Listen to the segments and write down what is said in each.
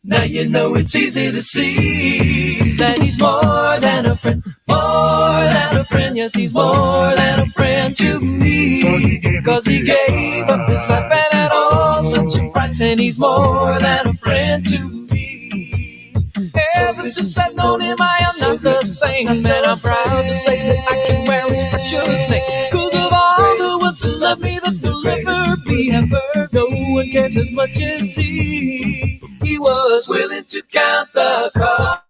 Now you know it's easy to see that he's more than a friend, more than a friend. Yes, he's more than a friend to me. 'Cause he gave up his life and at all such a price, and he's more than a friend to me. Ever since I've known him, I am not the same. And I'm proud to say that I can wear his precious name. 'Cause of all the ones who love me, that they'll ever be. No one cares as much as he. He was willing to count the cost,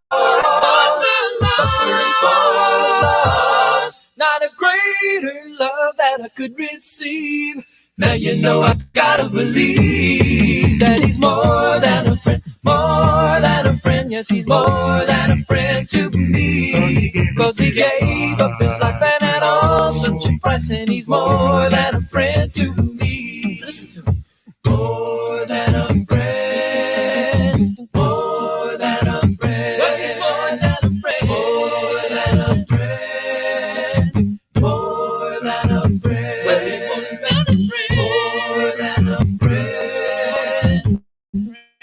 suffering for the lost. Not a greater love that I could receive. Now you know I gotta believe that he's more than a friend, more than a friend. Yes, he's more than a friend to me. 'Cause he gave up his life and at all such a price, and he's more than a friend to me. Listen to me. More than a friend, more than a friend. Well, he's more than a friend, more than a friend, more than a friend. Well, he's more than a friend, more than a friend,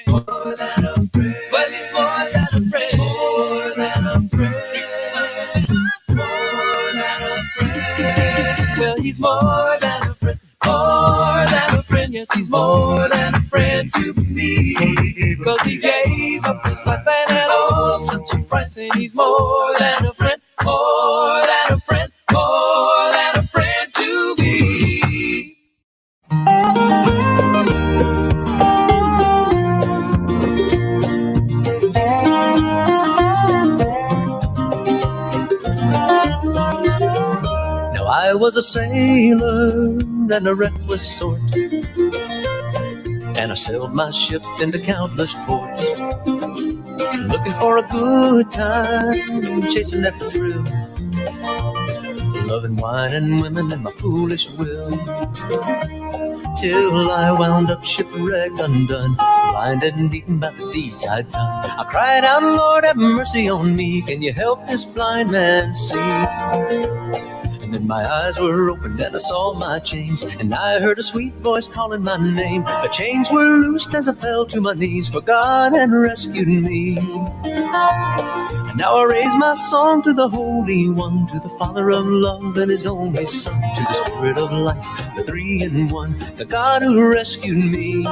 more than a friend. Well, he's more than a friend, more than a friend, more than a friend. Well, he's more than a friend, more than a friend. Yes, he's more than a friend to me. 'Cause he gave up his life and at all such a price, and he's more than a friend, more than a friend, more than a friend to me. Now I was a sailor and a reckless sort, and I sailed my ship into countless ports, looking for a good time, chasing every thrill, loving wine and women and my foolish will, till I wound up shipwrecked, undone, blinded and beaten by the deeds I'd done. I cried out, "Lord, have mercy on me. Can you help this blind man see?" And then my eyes were opened and I saw my chains, and I heard a sweet voice calling my name. The chains were loosed as I fell to my knees, for God had rescued me. And now I raise my song to the Holy One, to the Father of love and His only Son, to the Spirit of life, the three in one, the God who rescued me.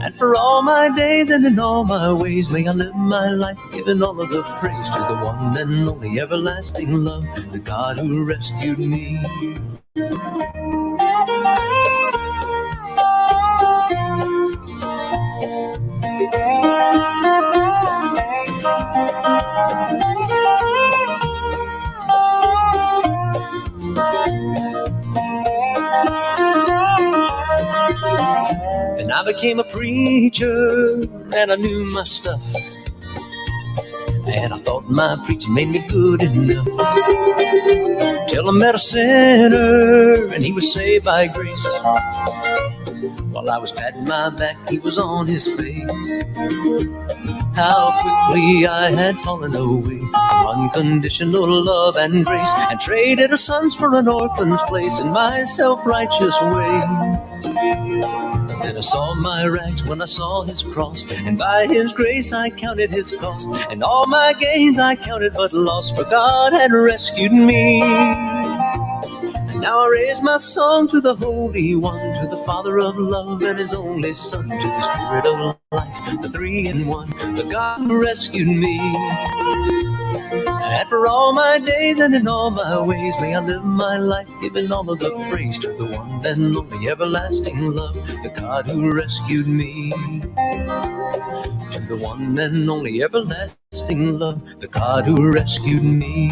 And for all my days and in all my ways, may I live my life giving all of the praise to the one and only everlasting love, the God who rescued me. Then I became a preacher and I knew my stuff. And I thought my preaching made me good enough. Till I met a sinner and he was saved by grace. While I was patting my back, he was on his face. How quickly I had fallen away from unconditional love and grace and traded a son's for an orphan's place in my self righteous ways. Then I saw my rags when I saw his cross, and by his grace I counted his cost, and all my gains I counted but loss, for God had rescued me. And now I raise my song to the Holy One, to the Father of love and his only Son, to the Spirit of life, the three in one, the God who rescued me. And for all my days and in all my ways, may I live my life giving all of the praise to the one and only everlasting love, the God who rescued me. To the one and only everlasting love, the God who rescued me.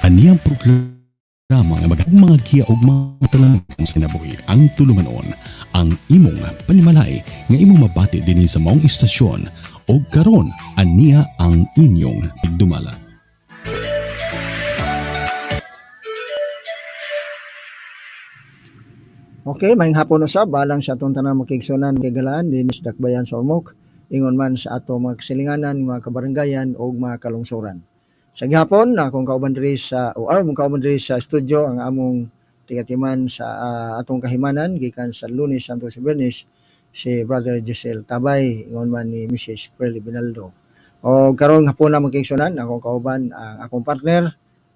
Aniyang proklama Programa nga mga giya og mga talangan sa kinabuhi, ang tulumanon, ang imong panimalay nga imong mabati dinhi sa maong istasyon og karon ania ang inyong pigdumala. Okay, maayong hapon usab alang sa atong tanang makigsunan kay galaan dinhi sa Dakbayan sa Ormoc, ingon man sa ato mga kasilinganan, mga kabaranggayan ug mga kalungsuran. Sa gihapon, akong kauban diri sa o among kauban diri sa studio ang among tigatiman sa atong kahimanan gikan sa Lunes Santo sa Biyernes, si Brother Giselle Tabay, ingon man ni Mrs. Pearly Binaldo. O karon hapon na, makigsunan, akong kauban ang akong partner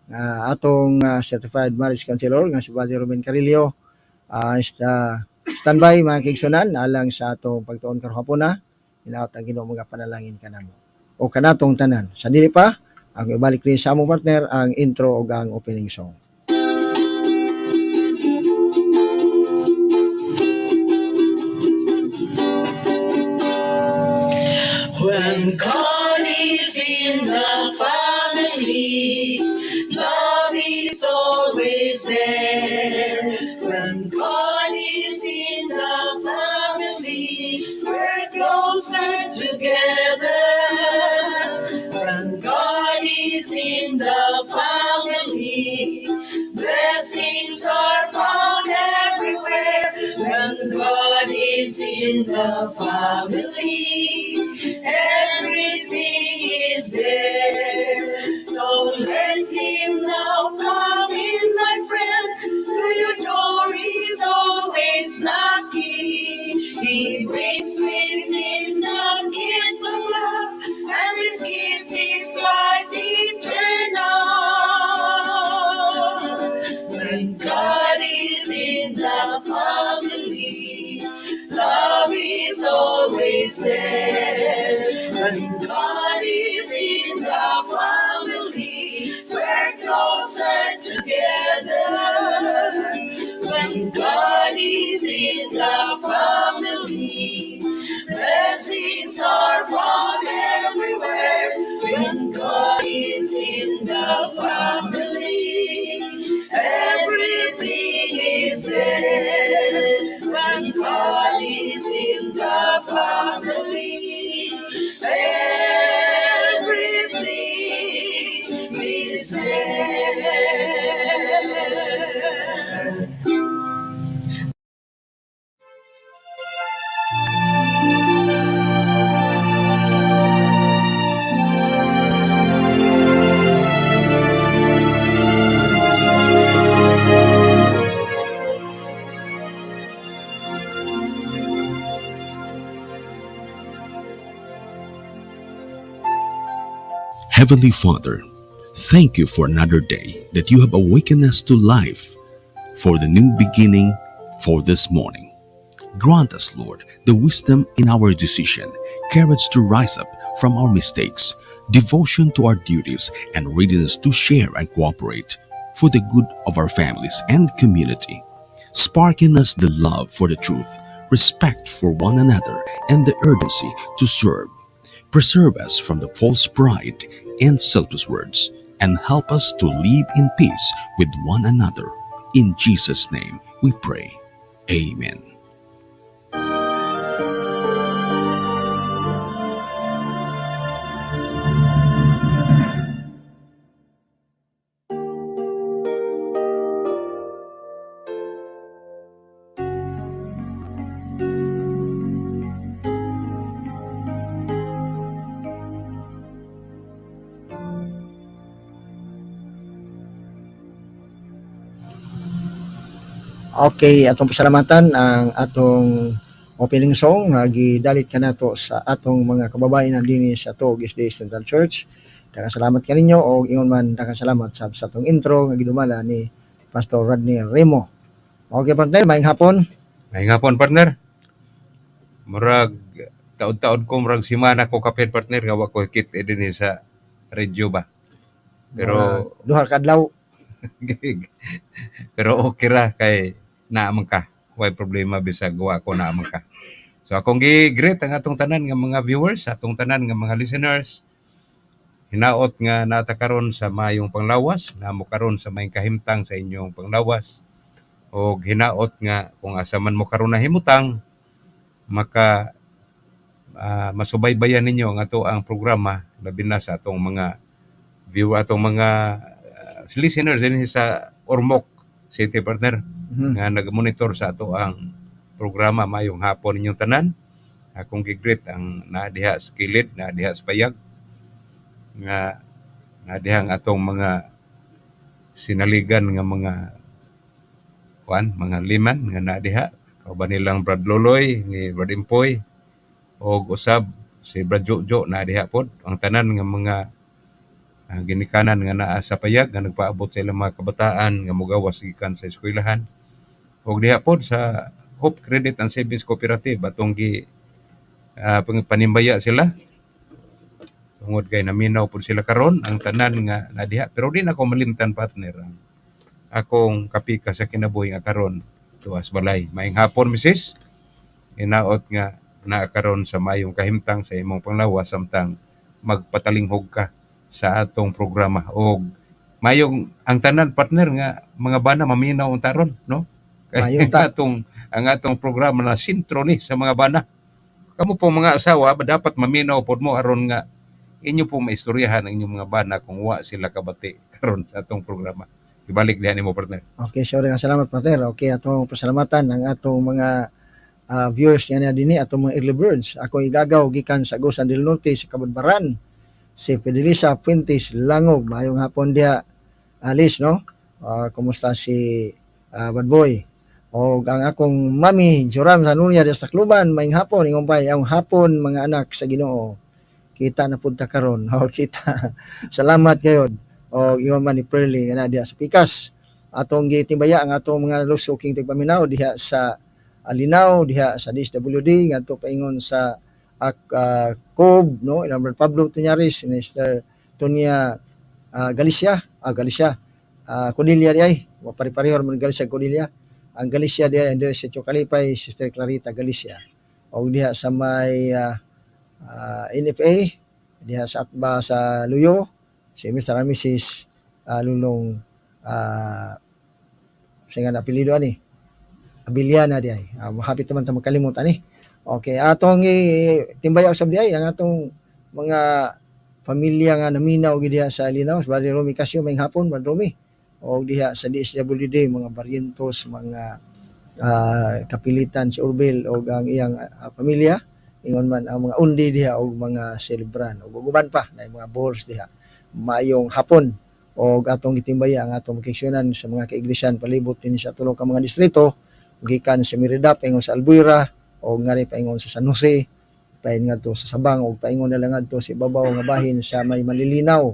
nga atong certified marriage counselor nga si Brother Ruben Carillo. Standby, mga kaigsunan, alang sa atong pagtuon karong hapuna. Hinaot ang Ginoo mga panalangin kanamo o kanatong tanan. Sa dili pa, ang ibalik ni sa among partner ang intro ug ang opening song. When God is in the family, love is always there. When God is in the family, we're closer together. When God is in the family, blessings are found everywhere. When God is in the family, everything is there. So let him now come in, my friend. To your door he's always knocking. He brings with him the gift of love, and his gift is life eternal. When God is in the family, love is always there. When God is in the family, we're closer together. When God is in the family, blessings are found everywhere. When God is in the family, everything is there. When God is in the family, everything is there. Heavenly Father, thank you for another day that you have awakened us to life, for the new beginning for this morning. Grant us, Lord, the wisdom in our decision, courage to rise up from our mistakes, devotion to our duties, and readiness to share and cooperate for the good of our families and community. Spark in us the love for the truth, respect for one another, and the urgency to serve. Preserve us from the false pride and selfish words, and help us to live in peace with one another. In Jesus' name we pray. Amen. Okay, atong pasalamatan ang atong opening song nga gidalit kanato sa atong mga kababayan na dinhi sa Tuog SDA Central Church. Daghang salamat kaninyo og ingon man daghang salamat sa atong intro nga gidumala ni Pastor Rodney Remo. Okay, partner, maayong hapon. Maayong hapon, partner. Murag taod-taod ko, murag simana ko kapit, partner, nga wa ko hikit eh, dinhi sa radyo ba. Pero Duha ka adlaw. Pero okay ra kay naa man ka. Way problema bisag wa ko, naa man ka. So akong gi-greet ang atong tanan nga mga viewers, atong tanan nga mga listeners. Hinaot nga nata karon sa mayong panglawas, namo karon sa mayong kahimtang sa inyong panglawas. Og hinaot nga kung asa man mo karon nahimutang, maka masubaybayan ninyo ang ato ang programa, labi na sa atong mga view, atong mga listeners din sa Ormoc City, partner, nga nag-monitor sa ato ang programa. Mayong hapon ninyong tanan. Akong gi-greet ang naa diha sa kilid, naa diha sa payag, nga naa diha ang atong mga sinaligan nga mga kuan, mga liman nga naa diha, kauban nilang Brad Loloy, ni Brad Impoy, og usab si Brad Jojo naa diha pod, ang tanan nga mga ginikanan nga naa sa payag nga nagpaabot sa ilang mga kabataan nga mogawas gikan sa eskwelahan, og diha pod sa Hope Credit and Savings Cooperative, atong gi panimbaya sila tungod kay naminaw pod sila karon, ang tanan nga naa diha. Pero di na ko malimtan, partner, ang akong kapika sa kinabuhi nga karon tuas balay. Maayong hapon, misis. Hinaot nga naa karon sa maayong kahimtang sa imong panglawas samtang magpatalinghog ka sa atong programa. Og mayong ang tanan, partner, nga mga bana, maminaw unta ron, no? Kay Mayo ta. ang atong programa na sentro ni sa mga bana. Kamo po mga asawa, dapat maminaw pod mo aron nga inyo po maistoryahan ang inyong mga bana kung wa sila kabati karon sa atong programa. Ibalik diha nimo, partner. Okay, sorry nga, salamat, partner. Okay, atong pasalamatan ang atong mga viewers nga niya dinhi, atong mga early birds. Ako igagaw gikan sa Agusan del Norte sa Kabadbaran. Si Fidelisa Fuentes Langog. Maayong hapon diha, Alice, no? Kumusta si Bad Boy? O ang akong mami, Joram Sanunya sa Tacloban, maayong hapon, ingon pa, ang hapon mga anak sa Ginoo. Kita na pud ta karon. O kita. Salamat gayod. O ingon man ni Pearly nga naa diha sa Pikas. Atong gitimbaya ang atong mga lusuking tigpaminaw diha sa Alinaw, diha sa DSWD, ngadto paingon sa Cob, no, ilang Brad Pablo Tunyaris, Mr. Tonya Galicia, Galicia, Cornelia di ay, wa pare-pareho man Galicia Cornelia. Ang Galicia di ay diri sa Chukalipay, Sister Clarita Galicia. Og diha sa may NFA, diha sa Atba sa Luyo, si Mr. and Mrs. Lulong sa nga apelyido ani Abiliana di ay. Hapit naman ta makalimot ani. Okay, atong timbaya usab di ay ang atong mga pamilya nga naminaw gid diha sa Linaw, Brother Romy Casio, may hapon, Brother Romy. O diha sa DSWD, mga Barrientos, mga kapilitan si Orville og ang iyang pamilya, ingon man ang mga undi diha og mga celebran ug uban pa na mga bohors diha. Maayong hapon og atong gitimbaya ang atong makiksyonan sa mga kaiglesia palibot dinhi sa tulo ka mga distrito, gikan sa Merida paingon sa Albuera o ngari paingon sa San Jose, paingon ngadto sa Sabang ug paingon na lang ngadto sa ibabaw nga bahin sa may Malilinaw,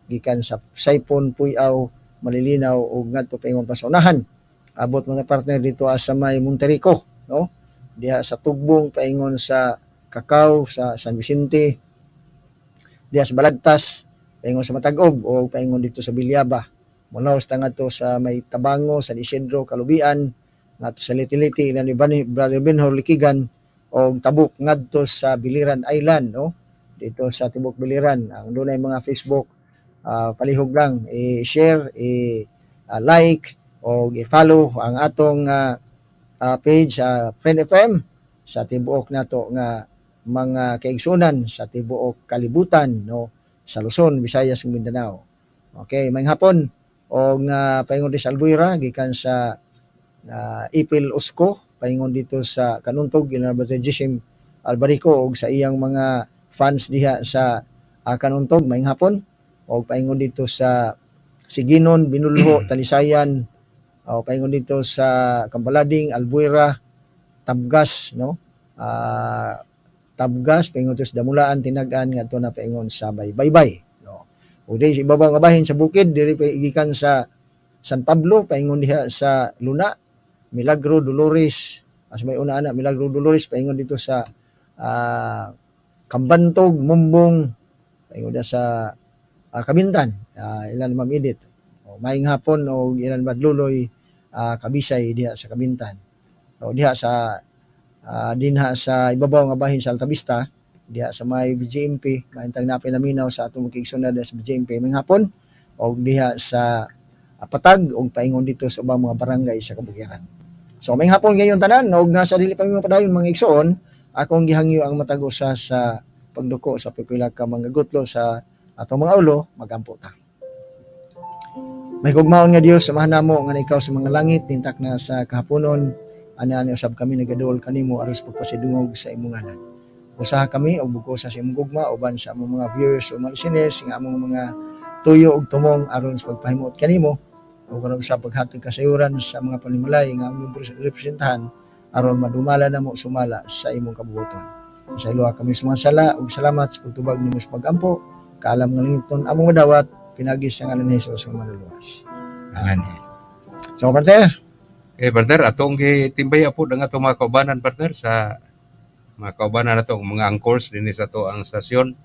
gikan sa Saipon, Puyaw, Malilinaw ug ngadto paingon pa sa unahan, abot mga partner dito sa may Monterico, no, diha sa Tugbong paingon sa Cacao, sa San Vicente, diha sa Balagtas paingon sa Matag-ob o paingon dito sa Villaba, mulaos ta ngadto sa may Tabango, San Isidro, Kalubian, ngadto sa Litiliti ilan ni Brother Benhor Likigan og tabok ngadto sa Biliran Island, no, dito sa Tibok Biliran. Ang dunay mga Facebook, palihog lang i-share, i-like o i-follow ang atong page sa Friend FM sa tibuok nato nga mga kaigsunan sa tibuok kalibutan, no, sa Luzon, Visayas ug Mindanao. Okay, maayong hapon og paingon di sa Albuera gikan sa Ipil Usko, paingon dito sa Kanuntog, General Brother Jisim Albarico og sa iyang mga fans diha sa Kanuntog, maayong hapon, og paingon dito sa Siginon, Binulho, Talisayan, o paingon dito sa Kambalading, Albuera, Tabgas, no? Tabgas, paingon dito sa Damulaan, Tinagan, ngadto na paingon sa Baybaybay, no? O di sa ibabaw nga bahin sa bukid, diri pa gikan sa San Pablo, paingon diha sa Luna, Milagro, Dolores, as may una ana, Milagro, Dolores, paingon dito sa Kambantog, Mumbong, paingon diha sa Kabintan, ilan Ma'am Edith. O, maayong hapon o ilan Madluloy Kabisay diha sa Kabintan. O diha sa dinha sa ibabaw nga bahin sa Altavista. diha sa may BJMP. Maintang napay naminaw sa atong makigsunan sa BJMP maayong hapon, og diha sa Patag og paingon dito sa ubang mga barangay sa kabukiran. So maayong hapon ngayon tanan, og nga sa dili pa mi padayon, mga igsoon, akong gihangyo ang matag usa sa pagduko sa pipila ka mga gutlo sa atong mga ulo, magampo ta. Mahigugmaon nga Dios, Amahan namo nga ikaw sa mga langit, tintak na sa kahaponon, ani-ani usab kami nagaduol kanimo aron sa pagpasidungog sa imong ngalan. Usaha kami og bug-osa sa imong gugma uban sa among mga viewers o mga listeners nga among mga tuyo og tumong aron sa pagpahimuot kanimo ug aron sa paghatag kasayuran sa mga panimalay nga among representahan aron madumala namo sumala sa imong kabuoton. Sa kami sa mga sala ug salamat sa pagtubag nimo sa pagampo. Kaalam nga langitnon among madawat pinagi sa ngalan ni Jesus nga manluluwas. Amen. So, partner, Eh, partner, atong gitimbaya po ang atong mga kaubanan, partner, sa mga kaubanan nato, ang mga anchors dinhi sa ato ang stasyon.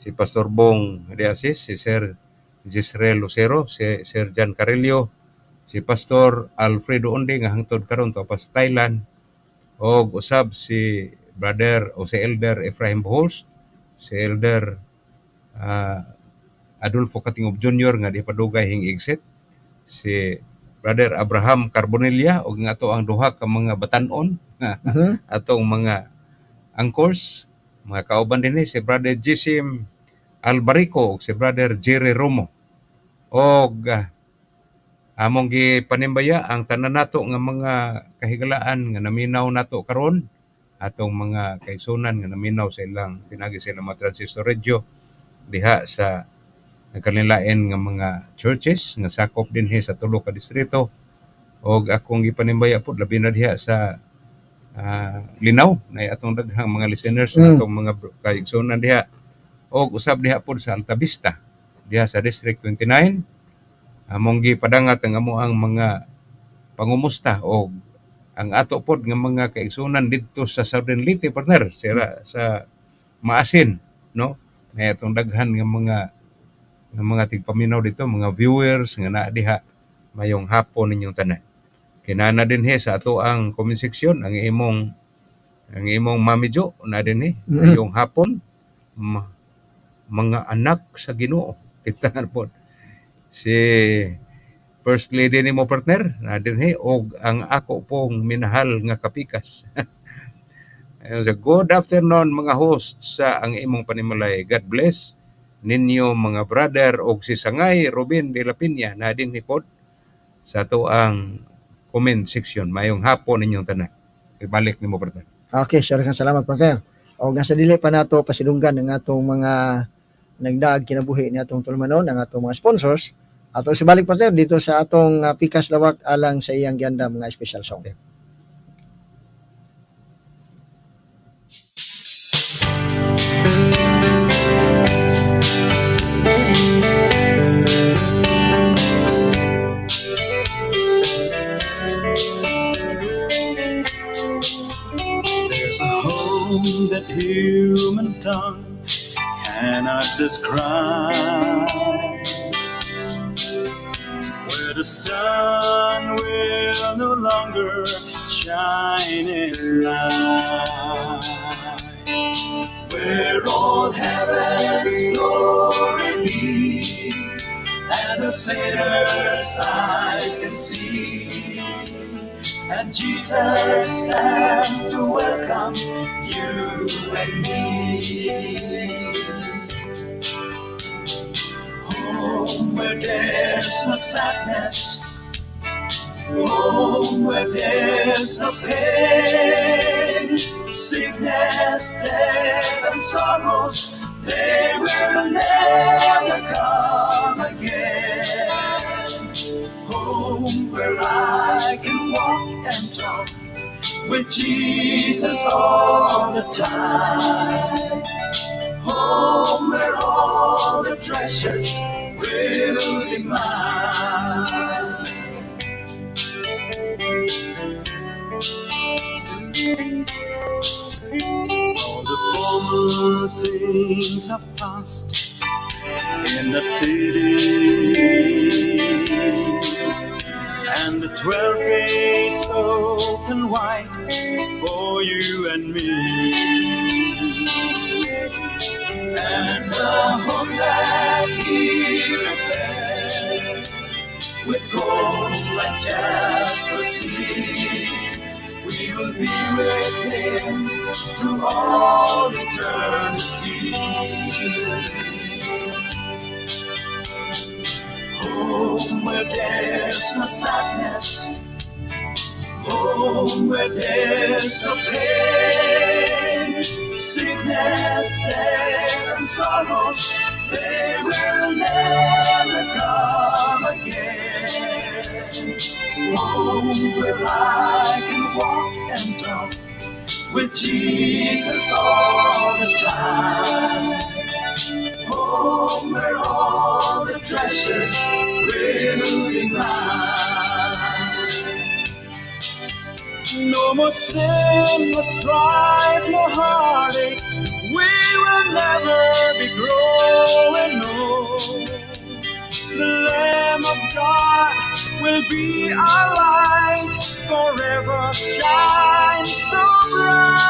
Si Pastor Bong de Asis, si Sir Gisrael Lucero, si Sir John Carillo, si Pastor Alfredo Onde nga hangtod karon to pas Thailand, og usab si Brother o si Elder Ephraim Bohols, si Elder Adolfo Katingob Jr. nga di padugay hing exit, si Brother Abraham Carbonilla og nga ato ang duha ka mga batan-on atong mga anchors, mga kauban dinhi si Brother Jisim Albarico ug si Brother Jerry Romo. Og among gipanimbaya ang tanan nato nga mga kahigalaan nga naminaw nato karon, atong mga kaigsunan nga naminaw sa ilang pinagi sa ilang mga transistor radio diha sa nagkanilain nga mga churches nga sakop dinhi sa tulo ka distrito. Og akong gipanimbaya pod labi na diha sa Linaw na atong daghang mga listeners, atong mga kaigsunan diha, og usab diha pod sa Altavista diha sa District 29. Among gipadangat ang amoang mga pangumusta og ang ato pod nga mga kaigsunan didto sa Southern Leyte, partner, sira sa Maasin, no, na atong daghan nga mga tigpaminaw dito, mga viewers nga naa diha. Mayong hapon ninyong tanan. Kinana dinhi sa ato ang comment section ang imong Mami Jo na dinhi. Mayong hapon mga anak sa Ginoo. Kita po si First Lady nimo, partner, na dinhi, og ang ako pong minahal nga kapikas. Ayun, good afternoon mga host sa Ang Imong Panimalay. God bless ninyo mga brother, og si Sangay Robin de la Peña na dinhi pod sa ato ang comment section. Mayong hapon ninyong tanan. Ibalik nimo, partner. Okay, sure kang salamat, partner. O nga sa dili pa nato pasidunggan ang atong mga nagdaag kinabuhi ni atong tulumanon, ang atong mga sponsors. Ato si balik, partner, dito sa atong Pikas Lawak alang sa iyang giandam nga special song. Okay. There's a home that human tongue cannot describe, where the sun will no longer shine its light, where all heaven's glory be, and the sinner's eyes can see. And Jesus stands to welcome you and me. Home where there's no sadness, home where there's no pain, sickness, death, and sorrows, they will never come again. Home where I can walk and talk with Jesus all the time. Home where all the treasures will be mine. All the former things have passed in that city, and the 12 gates open wide for you and me. And the home that He prepared with gold like jasper sea. We will be with Him through all eternity. Home where there's no sadness, home where there's no pain, sickness, death, and sorrows, they will never come again. Home where I can walk and talk with Jesus all the time. Home where all the treasures will be mine. No more sin, no strife, no heartache. We will never be growing old. The Lamb of God will be our light, forever shine so bright.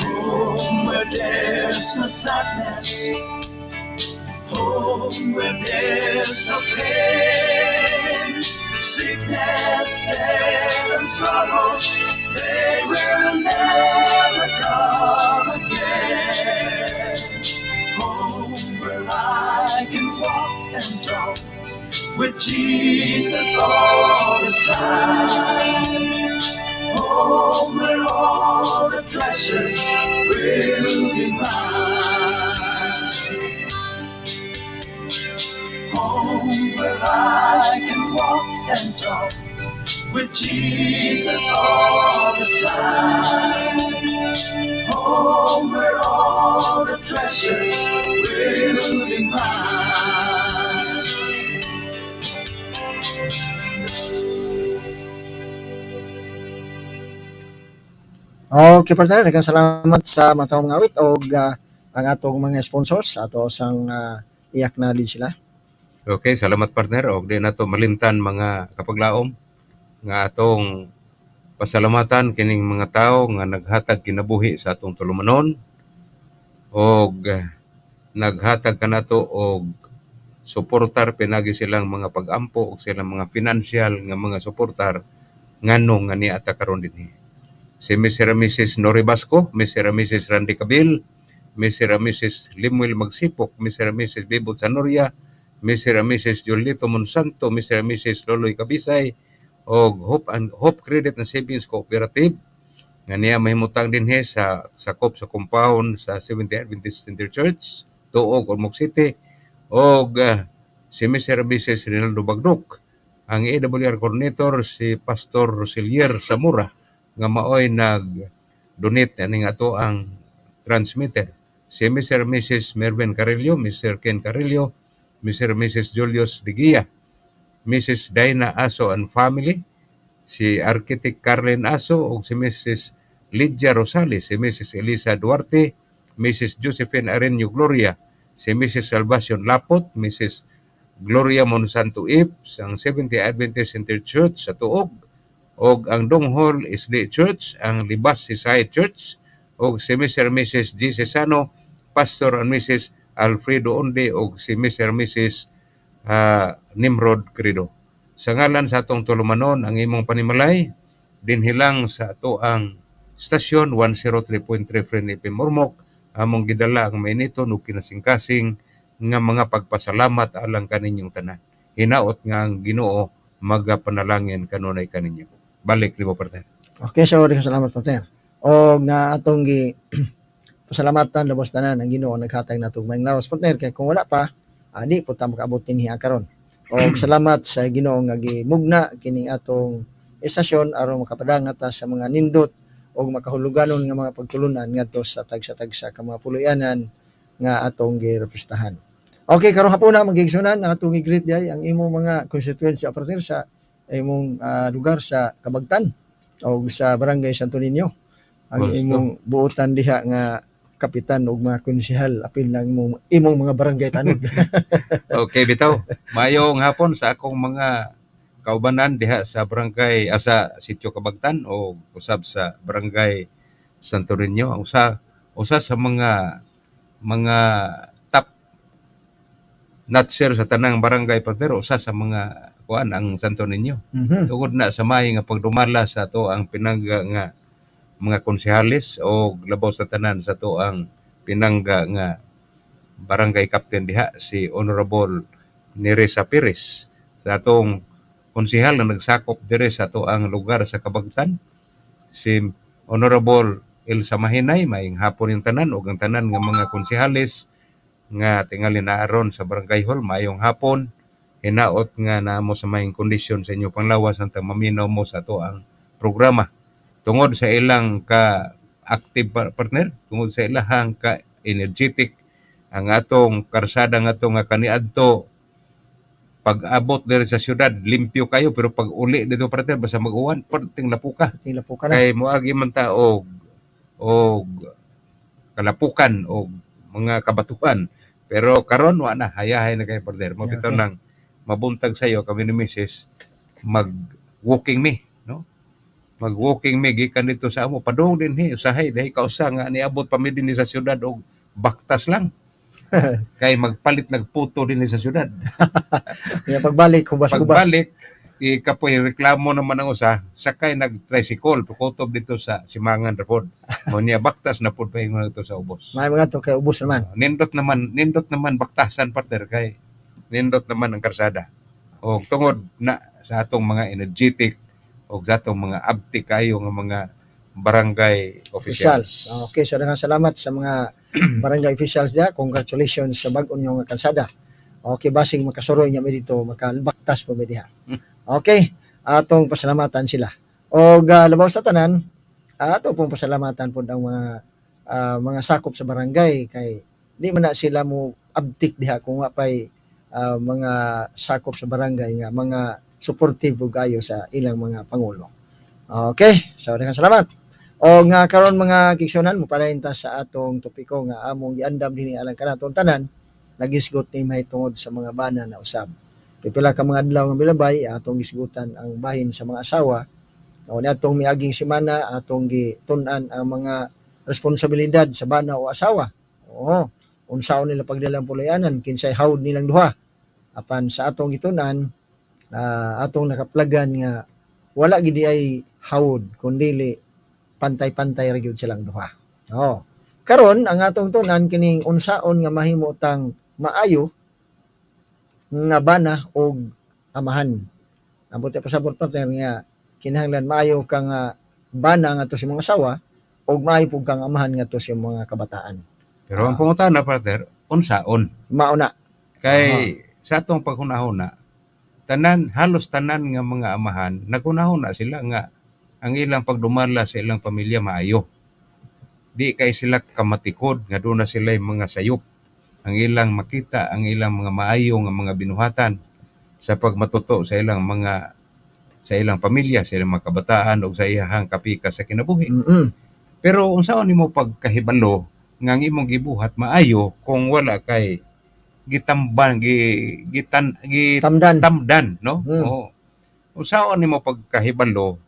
Home where there's no sadness, home where there's no pain, sickness, death, and sorrows, they will never come again. Home where I can walk and talk with Jesus all the time. Home where all the treasures will be mine. Home where I can walk and talk with Jesus all the time. Home where all the treasures will be mine. Okay, partner, daghang salamat sa matahong awit og ang atong mga sponsors ato sang i-acknowledge sila. Okay, salamat, partner, og di nato malimtan, mga kapaglaom, nga atong pasalamatan kining mga tawo nga naghatag kinabuhi sa atong tulumanon og naghatag kanato og suportar pinagi silang mga pagampo og silang mga financial nga mga suportar ngano nga niata karon dinhi. Si Mr. and Mrs. Nori Basco, Mr. and Mrs. Randy Cabil, Mr. and Mrs. Limuel Magsipok, Mr. and Mrs. Bibot Sanoria, Mr. and Mrs. Julito Monsanto, Mr. and Mrs. Loloy Kabisay, og Hope and Hope Credit and Savings Cooperative nga niya mahimutang dinhi sa sakop sa compound sa Seventh Adventist Center Church, Tuog, Ormoc City, og si Mr. and Mrs. Rinaldo Bagdok, ang AWR coordinator si Pastor Roselier Zamora nga maoy nag donate aning ato ang transmitter, si Mr. and Mrs. Mervin Carillo, Mr. Ken Carillo, Mr. and Mrs. Julius Digia, Mrs. Dinah Aso and family, si Architect Carlen Aso ug si Mrs. Lydia Rosales, si Mrs. Elisa Duarte, Mrs. Josephine Arenio Gloria, si Mrs. Salvacion Lapot, Mrs. Gloria Monsanto Ip, ang Seventh Adventist Center Church sa Tuog, og ang Donghol SDA Church, ang Libas Sisay Church, og si Mr. and Mrs. G. Cesano, Pastor and Mrs. Alfredo Onde, og si Mr. and Mrs. Nimrod Credo. Sa ngalan sa atong tulumanon, ang imong panimalay, dinhi lang sa ato ang stasyon 103.3 Friend FM Ormoc, among gidala ang mainiton ug kinasingkasing nga mga pagpasalamat alang kaninyong tanan. Hinaot nga ang Ginoo magapanalangin kanunay kaninyo. Balik nimo, partner. Okay, so daghang salamat, partner. Og nga atong gi pasalamatan lubos tanan ang Ginoo naghatag natong maayong lawas, partner, kay kung wala pa, di po ta makaabot dinhi karon. Og salamat sa Ginoo nga gimugna kining atong estasyon aron makapadangat ta sa mga nindot og makahuluganon nga mga pagtulunan ngadto sa tagsa-tagsa ka mga puloy-anan nga atong girepresentahan. Okay, karong hapuna, mga igsunan, atong i-greet diay ang imong mga constituency partner sa imong lugar sa Kabagtan o sa Barangay Santo Niño. Ang Gusto. imong buotan diha nga kapitan og mga konsehal apil ng imong mga barangay tanod. Okay, bitaw. Mayong hapon sa akong mga kaubanan diha sa barangay sa Sitio Kabagtan o usab sa Barangay Santo Niño. Ang usa usa sa mga top notcher sa tanang barangay, partner, usa sa mga kuan ang Santo Niño. Tungod na sa may nga pagdumala sa ato ang pinangga nga mga konsehales o labaw sa tanan sa ato ang pinangga nga barangay captain diha, si Honorable Neresa Perez, sa atong konsehal na nagsakop dire sa ato ang lugar sa Kabagtan, si Honorable Elsa Mahinay. Maayong hapon yung tanan ug ang tanan nga mga konsehales nga tingali na aron sa barangay hall, maayong hapon. Hinaot nga naa mo sa maayong kondisyon sa inyo panglawas samtang maminaw mo sa ato ang programa tungod sa ilang ka active partner, tungod sa ilahang ka energetic. Ang atong karsada nga ato nga kaniadto, pag abot diri sa syudad limpyo kayo, pero pag uli dito, partner, basta mag-uwan, perting lapuka. Tila po ka na. Kay moagi man ta og kalapukan og mga kabatuhan, pero karon wa na, hayahay na kay, partner mo bitaw. Nang mabuntag sayo kami ni Mrs. mag walking mi, no, mag walking mi gikan dito sa amo padung dinhi. Usahay dahil kausa nga niabot pa mi dinhi sa syudad og baktas lang kay magpalit nagputo dinhi sa syudad. Kaya pagbalik, hubas-hubas. Pagbalik, ikapoy reklamo naman ang usa sakay nag-tricycle kutob dito sa Simangan ra pod mo niya, baktas na pod paingon dito sa ubos. May mga to kay ubos naman. Nindot naman, nindot naman baktasan, partner, kay nindot naman ang karsada o tungod na sa atong mga energetic o sa atong mga abtik kayo nga mga barangay Official. Officials. Okay, so daghang salamat sa mga barangay officials diya. Congratulations sa bag-o ninyong nga kalsada. Okay, basing makasuroy niya mi dito, makabaktas po mi diha. Okay, atong pasalamatan sila. O labaw sa tanan, ato pong pasalamatan po ang mga sakop sa barangay kay di man na sila mo abtik diha kung wa pay mga sakop sa barangay nga mga supportive ug ayo sa ilang mga pangulo. Okay, so daghang salamat. O nga karon, mga kaigsuonan, mo ta sa atong topiko nga among giandam dinhi alang kanatong tanan nagisgot ni mahitungod sa mga bana na usab. Pipila ka mga adlaw nga milabay, atong gisgutan ang bahin sa mga asawa. O niadtong miaging semana, atong gitun-an ang mga responsibilidad sa bana o asawa. Oo, unsaon nila pagdalang pulayanan, kinsay hawd nilang duha. Apan sa atong gitun-an, atong nakaplagan nga wala gid ay hawd kundi pantay-pantay ra gyud silang duha. Oo. Karon ang atong tunan kining unsaon nga mahimo tang maayo nga bana og amahan. Ang buti pasabot, partner, nga kinahanglan maayo ka nga bana ngadto sa mga asawa ug maayo pud kang amahan ngadto sa mga kabataan. Pero ang pangutana, partner, unsaon? Mao na. Kay sa atong paghunahuna, tanan, halos tanan nga mga amahan naghunahuna sila nga ang ilang pagdumala sa ilang pamilya maayo. Di kay sila kamatikod nga doon na sila mga sayop. Ang ilang makita, ang ilang mga maayo nga mga binuhatan sa pagmatuto sa ilang pamilya, sa ilang mga kabataan o sa iyahang kapika sa kinabuhi. Pero unsaon nimo pagkahibalo nga ang imong gibuhat maayo kung wala kay gitamban gi gitan gi Tamdan. Tamdan, no? Mm. Oo. Unsaon nimo pagkahibalo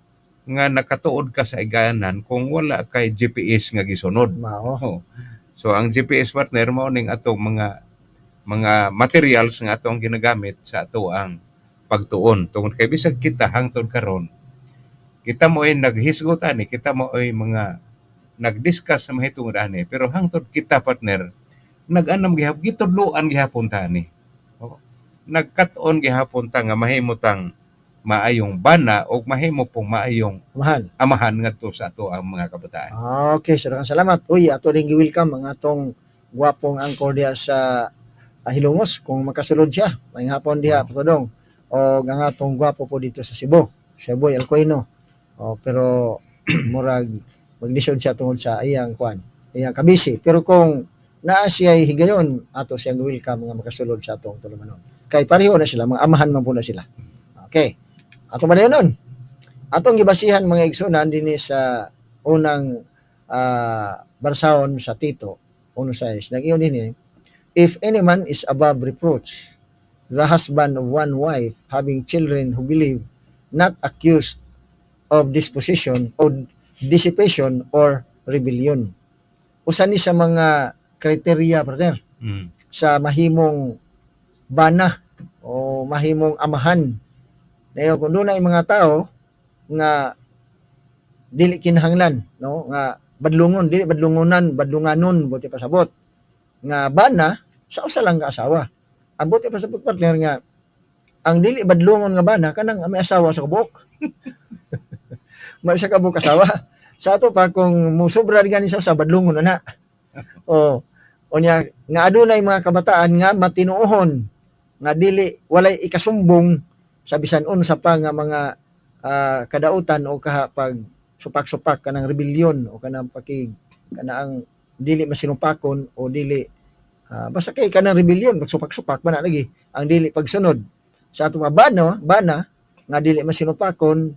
nga nakatuod ka sa iganan kung wala kay GPS nga gisunod? Mao. Oo. So ang GPS, partner, mao ning atong mga materials nga atong ginagamit sa ato ang pagtuon tungod kay bisag kita hangtod karon kita mo ay naghisgot ani, kita mo ay mga nagdiscuss sa mahitungod ani, pero hangtod kita, partner, nag-anam gihap gitudloan gihapon ta ani. Oo. Nagkat-on gihapon ta nga mahimo tang maayong bana o mahimo pong maayong Amahan. Amahan ngadto sa ato ang mga kabataan. Okay, so daghang salamat. Uy, ato din gi-welcome ang atong gwapong angkor diha sa Hilongos kung makasulod siya. Maayong hapon diha, Patodong. O ang atong gwapo po dito sa Cebu, Sir Boy Alcoino. O pero murag maglisod siya tungod sa iyang kwan, iyang kabisi. Pero kung Naa siya higayon, ato siyang welcome nga makasulod sa atong tulumanon. Kay pareho na sila, mga amahan man po na sila. Okay. Ato ba nun? Atong gibasihan, mga igsunan, dinhi sa unang barsahon sa Tito 1:6. Nag-iyon dinhi, "If any man is above reproach, the husband of one wife, having children who believe, not accused of disposition or dissipation or rebellion." Usa ni sa mga criteria, brother, sa mahimong bana o mahimong amahan. Dayon kung dunay mga tao nga dili kinahanglan, no, nga badlungon, dili badlungonan, badlunganon, buot pasabot nga bana sa usa lang ka asawa. Ang buot pasabot, partner, nga ang dili badlungon nga bana kanang may asawa sa kabuok. May isa ka buok asawa. Sa ato pa, kung musobra gani sa usa, badlungon na na. O unya nga adunay mga kabataan nga matinuohon, nga dili walay ikasumbong sa bisan unsa pa nga mga kadautan o kaha pag supak-supak, kanang rebellion o kanang pakig kanang dili masinupakon o dili basta kay kanang rebellion, magsupak-supak man na lagi ang dili pagsunod. Sa ato pa, bana nga dili masinupakon,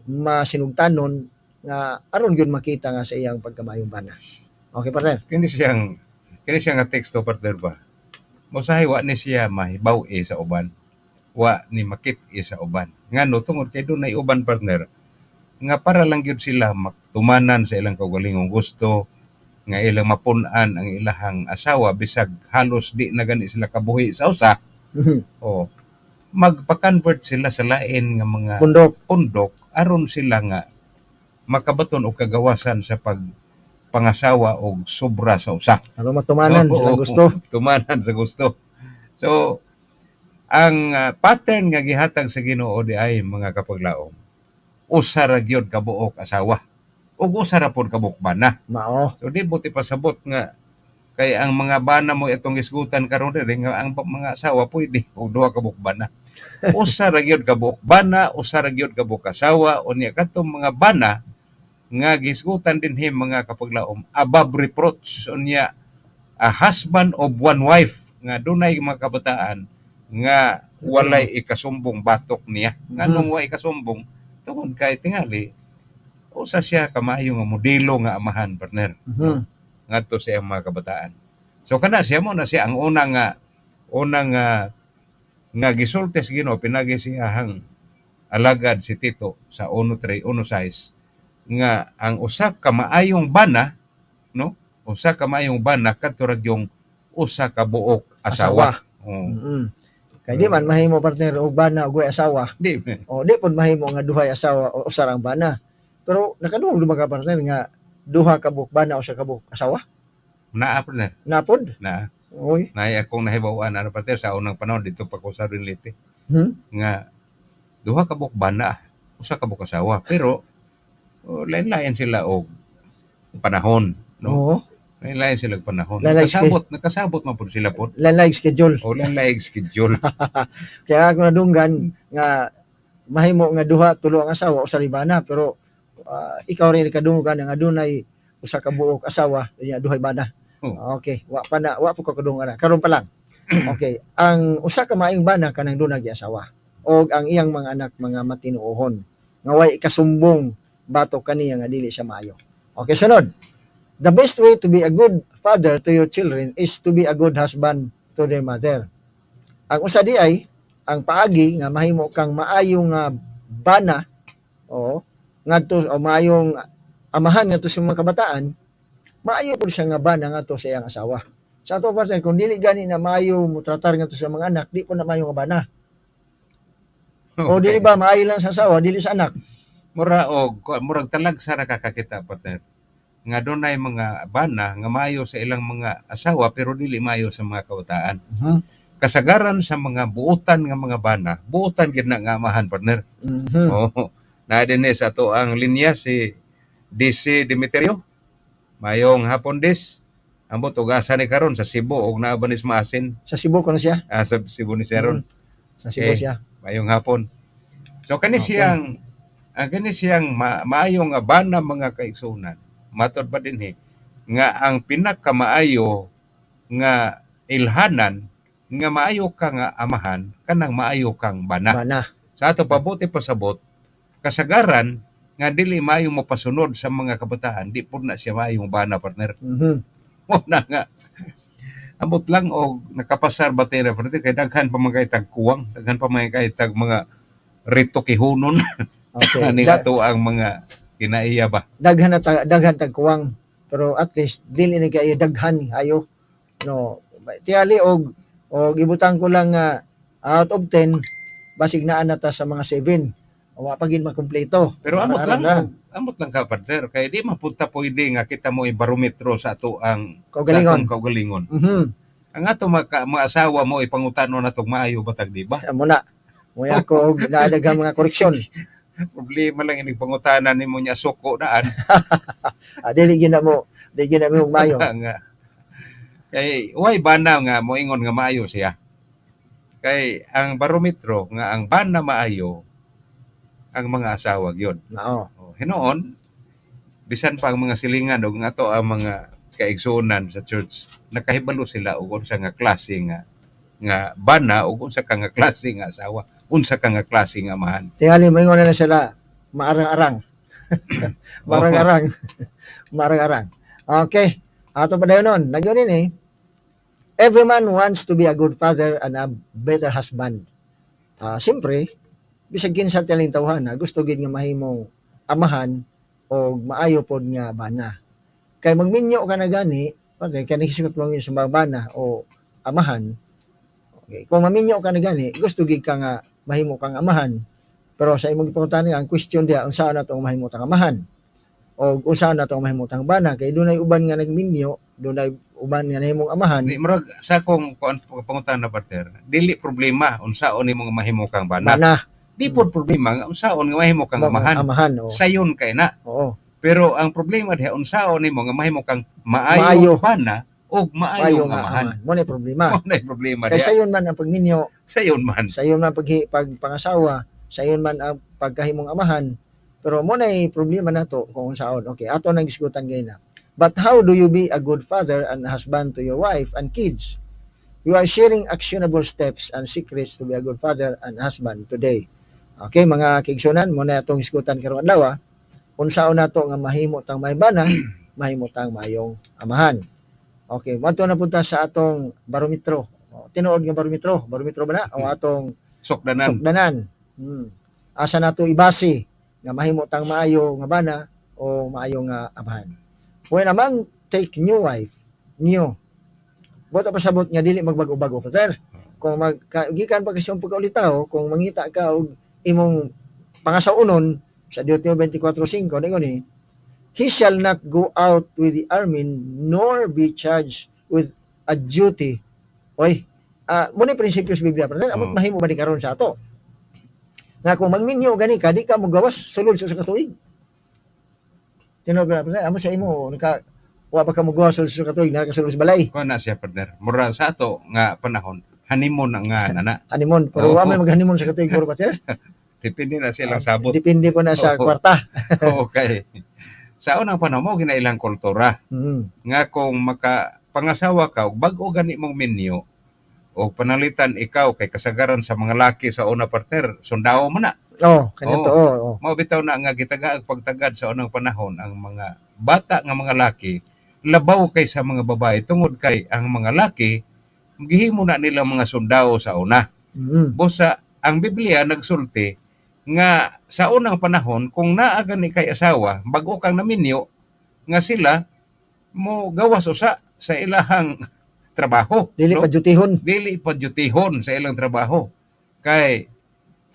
masinugtanon, nga aron gyud makita nga sa iyang pagkamayong bana. Okay, partner. Kini siya nga teksto, partner, ba. Mosahay wa ni siya mahibaw-i sa uban. Wa ni makit-i sa uban. Ngano? Tungod kay dunay uban, partner, nga para lang gyud sila maktumanan sa ilang kaugalingong gusto, nga ilang mapun-an ang ilahang asawa bisag halos di na gani sila kabuhi sa usa o magpa-convert sila sa lain nga mga pundok. Pundok aron sila nga makabaton og kagawasan sa pag pangasawa og sobra sa usa. Aron matumanan Oo, sila gusto. Tumanan sa gusto. So, ang pattern nga gihatag sa Ginoo di ay, mga kapaglaom, usa ra gyud kabuok asawa ug usa ra pod kabuok bana. Mao. So di buot pasabot nga kay ang mga bana mo itong isgutan karon diri nga ang mga asawa pwede og duha ka buok bana. Usa ra gyud kabuok bana, usa ra gyud kabuok asawa. Unya kadtong mga bana nga gisgutan dinhi, mga kapaglaom, above reproach, unya a husband of one wife nga dunay mga kabataan nga walay ikasumbong batok niya. Nganong wa ikasumbong? Tungod kay tingali usa siya kamaayo nga modelo nga amahan, partner, ngadto sa iyang mga kabataan. So kana siya mo na siya ang unang nga gisulti sa Ginoo pinagi siyahang alagad si Tito sa 1:3 1:6 nga ang usa ka maayong bana, no, usa ka maayong bana kadto ra yung usa ka buok asawa. Oo. Kay di man mahimo, partner, og bana og way asawa. Di. O di pod mahimo nga duhay asawa o usa ra ang bana. Pero nakadungog ba ka, partner, nga duha ka buok bana, usa ka buok asawa? Naa, partner. Napod? Naa. Uy. Naay akong nahibaw-an ana, partner, sa unang panahon dito pa ko sa Leyte nga duha ka buok bana, usa ka buok asawa, pero oh, lain-lain sila og panahon, no? Oo. Lain-lain sila og panahon. Lain-lain. Nakasabot man pud sila pod. Lain schedule. O lain-lain schedule. Kaya ako nadunggan nga mahimo nga duha, tulo ang asawa, usa ri bana, pero ikaw rin kadunggan nga adunay usa ka buok asawa nya duhay bana. Oh. Okay, wa pa na, wa po ko kadunggan na. Karon pa lang. Okay, ang usa ka maayong bana kanang dunay asawa og ang iyang mga anak mga matinuohon nga way ikasumbong batok kaniya nga dili siya maayo. Okay, sunod. The best way to be a good father to your children is to be a good husband to their mother. Ang usa di ay ang paagi nga mahimo kang maayo nga bana o ngadto o maayong amahan ngadto sa mga kabataan, maayo pud siya nga bana ngadto sa iyang asawa. Sa ato, partner, kung dili gani na maayo mo tratar ngadto sa mga anak, di po na maayo nga bana. O dili ba maayo lang sa asawa, dili sa anak? Murag talagsa ra kakakita, partner, nga dunay mga bana nga maayo sa ilang mga asawa pero dili maayo sa mga kabataan. Kasagaran sa mga buutan nga mga bana, buutan gid na nga amahan, partner. Oo. Na dinhi sa ato ang linya si DC Demetrio. Mayong hapon, Des. Ambot og asa ni karon, sa Cebu og naa ba nis Maasin? Sa Cebu ko na siya. Ah, sa Cebu ni Seron. Sa Cebu Okay. siya. Mayong hapon. So kani siyang ang kani siyang maayo nga bana, mga kaigsunan. Matod pa dinhi. Nga ang pinakamaayo nga ilhanan nga maayo ka nga amahan kanang maayo kang bana. Bana. Sa ato pabuti pasabot, kasagaran nga dili maayo mopasunod sa mga kabataan, di pud na siya maayong bana, partner. Mo na nga ambot lang og nakapasar ba tayo na, partner, kay daghan pa mga itag kuwang, daghan pa mga itag mga rito kihunon ani ato ang mga kinaiya ba. Daghan na ta, daghan tag kuwang, pero at least dili ni kayo daghan ayo, no? Tiyali og ibutang ko lang nga out of 10, basig naa na ta sa mga 7, wa pa gid makumpleto. Pero amot Arang-arang lang na. Amot lang ka, partner, kay di man punta pwede nga kita mo barometro sa ato ang sa Kaugalingon. atong kaugalingon. Ang ato mga asawa mo ipangutano natong maayo batag, di ba? Amo na mo ako og naadaghang mga koreksyon. Problema lang inig pangutana nimo niya suko daan. Ah, dili gyud na mo, dili gyud na mo mayo. Nga kay way bana nga moingon nga maayo siya. Kay ang barometro nga ang bana maayo, ang mga asawa gyud. Mao. Oh, hinuon bisan pa ang mga silingan ug nga ato ang mga kaigsuonan sa church, nakahibalo sila og unsa nga klase nga nga bana ug unsa ka nga klase nga asawa, unsa ka nga klase nga amahan. Tingali moingon na lang sila maarang-arang. Maarang-arang. Maarang-arang. Okay. Ato pa dayon nun. Nagyun ini. Every man wants to be a good father and a better husband. Ah, siyempre, bisag kinsa tiyaling tawhana, gusto gid nga mahimong amahan o maayo pod nga bana. Kay magminyo ka na gani, pare kay nagsigot mo sa mga bana o amahan. Okay. Kung maminyo ka na gani, gusto gid ka nga mahimo kang amahan. Pero sa imong gipangutana, ang question diha, unsaon na tong mahimo tang amahan? O unsaon na tong mahimo tang bana? Kay dunay uban nga nagminyo, dunay uban nga nahimong amahan. Di murag sa akong kuan pangutana, partner, dili problema unsaon nimo nga mahimo kang bana. Bana. Di pod problema nga unsaon nga mahimo kang amahan. Amahan, oo. Sayon kay na. Oo. Pero ang problema diha, unsaon nimo nga mahimo kang maayo Maayo. bana ug Maayo maayong nga amahan. amahan. Mo na problema. Mo na problema Kay diha. sayon man ang pagminyo, Sayon man. sayon man pag pagpangasawa, sayon man ang pagkahimong amahan. Pero mo na problema nato kung unsaon. Okay, ato nang diskutan ngayon na. But how do you be a good father and husband to your wife and kids? You are sharing actionable steps and secrets to be a good father and husband today. Okay, mga kaigsunan, mo na atong isgutan karong adlaw. Unsaon nato nga mahimo tang may bana, mahimo tang mayong amahan. Okay, moadto na punta sa atong barometro. O, tinuod nga barometro, barometro ba na? O atong Sukdanan. Sukdanan. Asa nato ibase nga mahimo tang maayo nga bana o maayo nga amahan? When a man take new wife, new. Buot pasabot nga dili magbag-o-bago, Father. Kung mag ka, gikan pa kasi ang pagkaulitaw, kung mangita ka og imong pangasawunon sa Deuteronomy 24:5, ningon ni, "He shall not go out with the army nor be charged with a duty." Oy, mo ni prinsipyo sa Biblia, brother. Amot mahimo ba ni karon sa ato? Nga kung magminyo gani ka, di ka mogawas sulod sa katuig. Tinuod ba, brother? Amo sa imo naka wa pa ka mogawas sulod sa katuig, naa ka sulod sa balay. Kuan na siya, partner. Mura sa ato nga panahon, honeymoon na nga nana. Honeymoon, pero wa may mag-honeymoon sa katuig puro, partner. Depende na silang sabot. Depende po na sa kwarta. Okay. Sa unang panahon mo ginailang kultura nga kung maka pangasawa ka og bag-o gani mong minyo o panalitan ikaw, kay kasagaran sa mga laki sa una, partner, sundao man na. Oh, kanito, oh. Mao bitaw na nga gitaga ang pagtagad sa unang panahon ang mga bata nga mga laki labaw kay sa mga babae, tungod kay ang mga laki gihimo na nila mga sundao sa una. Busa ang Biblia nagsulti nga sa unang panahon, kung naa gani kay asawa, bag-o kang naminyo, nga sila mo gawas usa sa ilahang trabaho, Dili no? pa dutihon. Dili pa dutihon sa ilang trabaho kay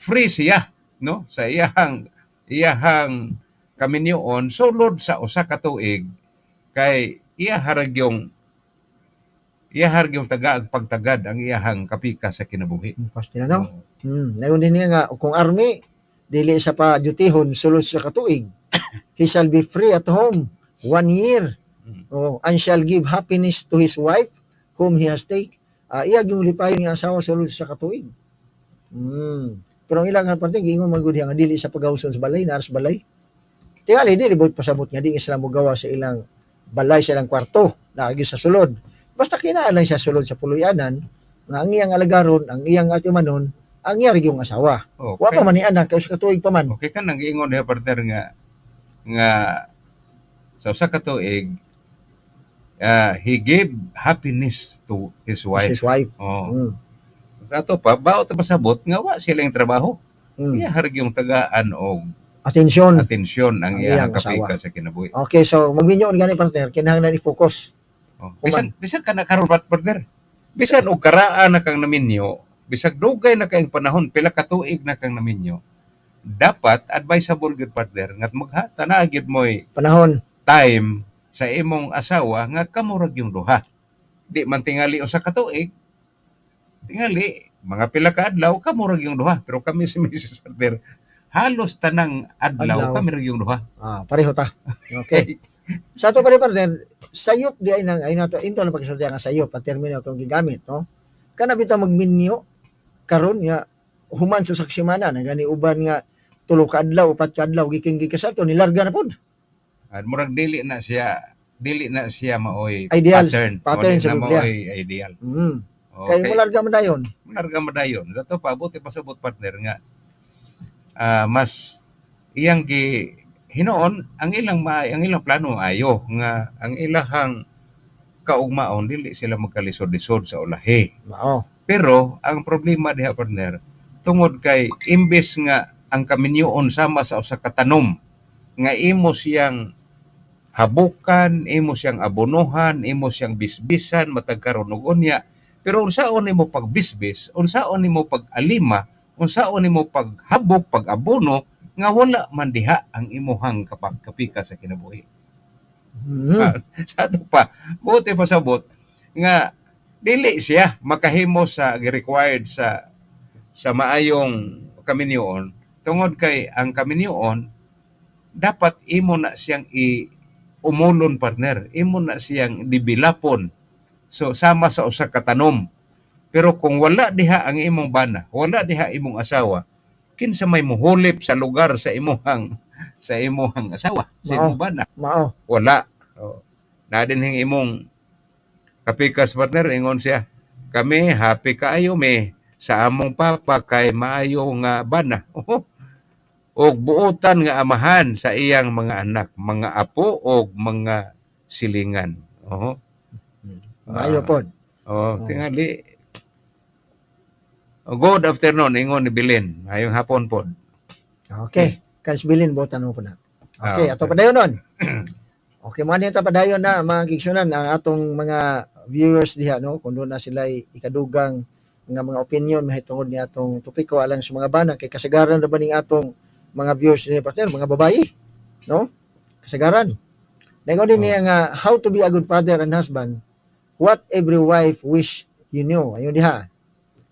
free siya, no, sa iyahang iyahang kaminyoon sulod sa usa ka tuig, kay iya harag yung taga pagtagad ang iyahang kapika sa kinabuhi. Pasti na, no? Nayon din niya nga kung army dili siya pa dutihon sulod sa katuig. He shall be free at home one year. Oh, and shall give happiness to his wife whom he has take. Iya yung lipayon nga asawa sulod sa katuig. Pero ang ilang nga parte giingon man gud nga dili sa pagawson sa balay, naa sa balay. Tingali dili buot pasabot nga di sila mogawa sa ilang balay sa ilang kwarto, naa gyud sa sulod. Basta kinaa lang siya sulod sa puloy-anan, nga ang iyang alagaron, ang iyang atimanon, ang iya yung asawa. Wa pa man ni anak, kay usa ka tuig pa man. Okay ka nang giingon diha, partner, nga nga sa usa ka tuig, he gave happiness to his wife. His wife. Oh. Sa ato pa, bao ta pasabot nga wa sila yung trabaho. Iya harag yung tagaan og Atensyon. Atensyon ang Ang iyang iyang asawa. kapika sa kinabuhi. Okay, so magminyo gani, partner, kinahanglan i-focus. Oh. Bisan bisan ka na karon, partner. Bisan og karaan na kang naminyo, bisag dugay na kayong panahon, pila ka tuig na kang naminyo. Dapat advisable gyud, partner, nga maghata na gyud mo'y Panahon. Time sa imong asawa nga kamurag yung duha. Di man tingali usa ka tuig, tingali mga pila ka adlaw kamurag yung duha. Pero kami si Mrs. Partner, halos tanang adlaw, Adlaw. kami rag yung duha. Ah, pareho ta. Okay. Sa ato pa rin, partner, sayop di ay nang ay nato into na pagkasulti nga sayop ang termino atong gigamit, no? Kana bitaw magminyo karon nga human sa usa ka semana na gani uban nga 3 ka adlaw, 4 ka adlaw giking gikas ato nilarga na pod. At murag dili na siya maoy Ideal. Pattern. Pattern Dili sa na Biblia. maoy ideal. Kay molarga man dayon. Larga mo dayon. Dato pa buti pasabot, partner, nga mas iyang gi hinuon ang ilang plano ayo nga ang ilahang kaugmaon dili sila magkalisod-lisod sa ulahi. Mao. Pero ang problema diha, partner, tungod kay imbes nga ang kaminyoon sama sa usa ka tanom nga imo siyang habukan, imo siyang abonohan, imo siyang bisbisan matag karon ug unya. Pero unsaon nimo pagbisbis, unsaon nimo pag-alima, unsaon nimo paghabok, pag-abono nga wala man diha ang imuhang kapika sa kinabuhi? Sa ato pa, buti pasabot nga dili siya makahimo sa required sa maayong kaminyoon tungod kay ang kaminyoon dapat imo na siyang i umulon, partner, imo na siyang developon, so sama sa usa ka tanom. Pero kung wala diha ang imong bana, wala diha imong asawa, kinsa may muhulip sa lugar sa imuhang asawa, sa Mao. imong bana? Mao. Wala. Oh. Na din imong kapikas, partner, ingon siya, "Kami happy kaayo me sa among papa kay maayo nga bana." Oh. Og buotan nga amahan sa iyang mga anak, mga apo og mga silingan. Oh. Maayo Ah. pod. Oh, tingali. Oh, good afternoon, ingon ni Bilin. Ayong hapon pod. Okay. Kanis bilin botan mo po na. Okay, Ah, ato padayon nun. Okay, mo ta padayon na, mga gigsunan, ang atong mga viewers diha, no, kung doon na sila ikadugang nga mga opinion mahitungod ni atong topiko alang sa mga bana, kay kasagaran na ba ning atong mga viewers ni, partner, mga babae, no? Kasagaran. Naingon din niya nga how to be a good father and husband, what every wife wish you knew. Ayun diha.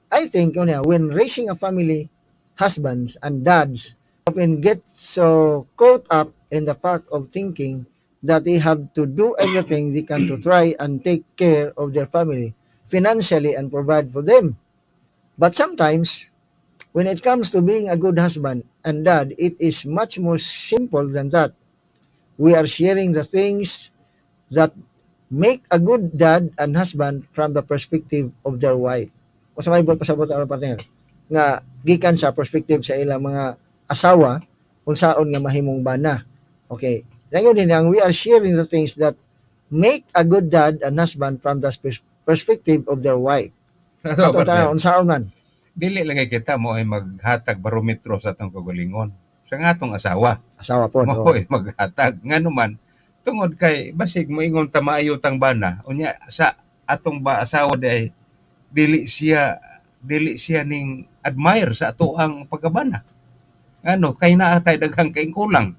I think yun niya, when raising a family, husbands and dads often get so caught up in the fact of thinking that they have to do everything they can to try and take care of their family financially and provide for them. But sometimes, when it comes to being a good husband and dad, it is much more simple than that. We are sharing the things that make a good dad and husband from the perspective of their wife. O sa may pasabot ang partner nga gikan sa perspective sa ilang mga asawa unsaon nga mahimong bana. Okay. Ngayon din ang we are sharing the things that make a good dad and husband from the perspective of their wife. Ato, Ato partner, tanan unsaon man. Dili lang kay kita mo ay maghatag barometro sa atong kagalingon. Sa nga atong asawa. Asawa po. Mo No? ay maghatag. Ngano man, tungod kay basig moingon ta maayo tang bana, unya sa atong ba asawa day dili siya ning admire sa ato ang pagkabana. Ano, kay naa tay daghang kaing kulang.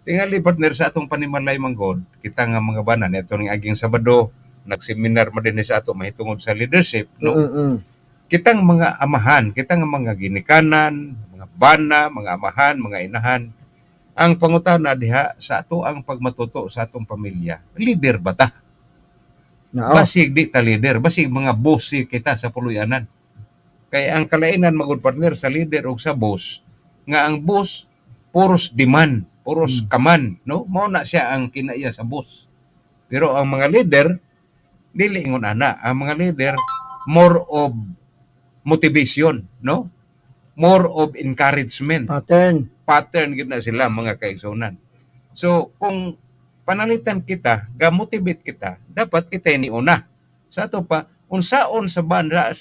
Tingali, partner, sa atong panimalay manggod, kita nga mga bana nito ning aging Sabado, nagseminar man din sa ato mahitungod sa leadership, no? Kitang mga amahan, kitang mga ginikanan, mga bana, mga amahan, mga inahan, ang pangutana diha sa ato ang pagmatuto sa atong pamilya. Leader ba ta? Nao. Basig di ta leader, basig mga boss si kita sa puluyanan. Kaya ang kalainan magud, partner, sa leader og sa boss, nga ang boss puros demand, puros kaman, no? Mao na siya ang kinaiya sa boss. Pero ang mga leader dili ingon ana. Ang mga leader, more of motivation, no? More of encouragement. Pattern. Pattern gid na sila, mga kaigsunan. So kung panalitan kita, ga-motivate kita, dapat kita ni una. Sa ato pa, unsaon sa bana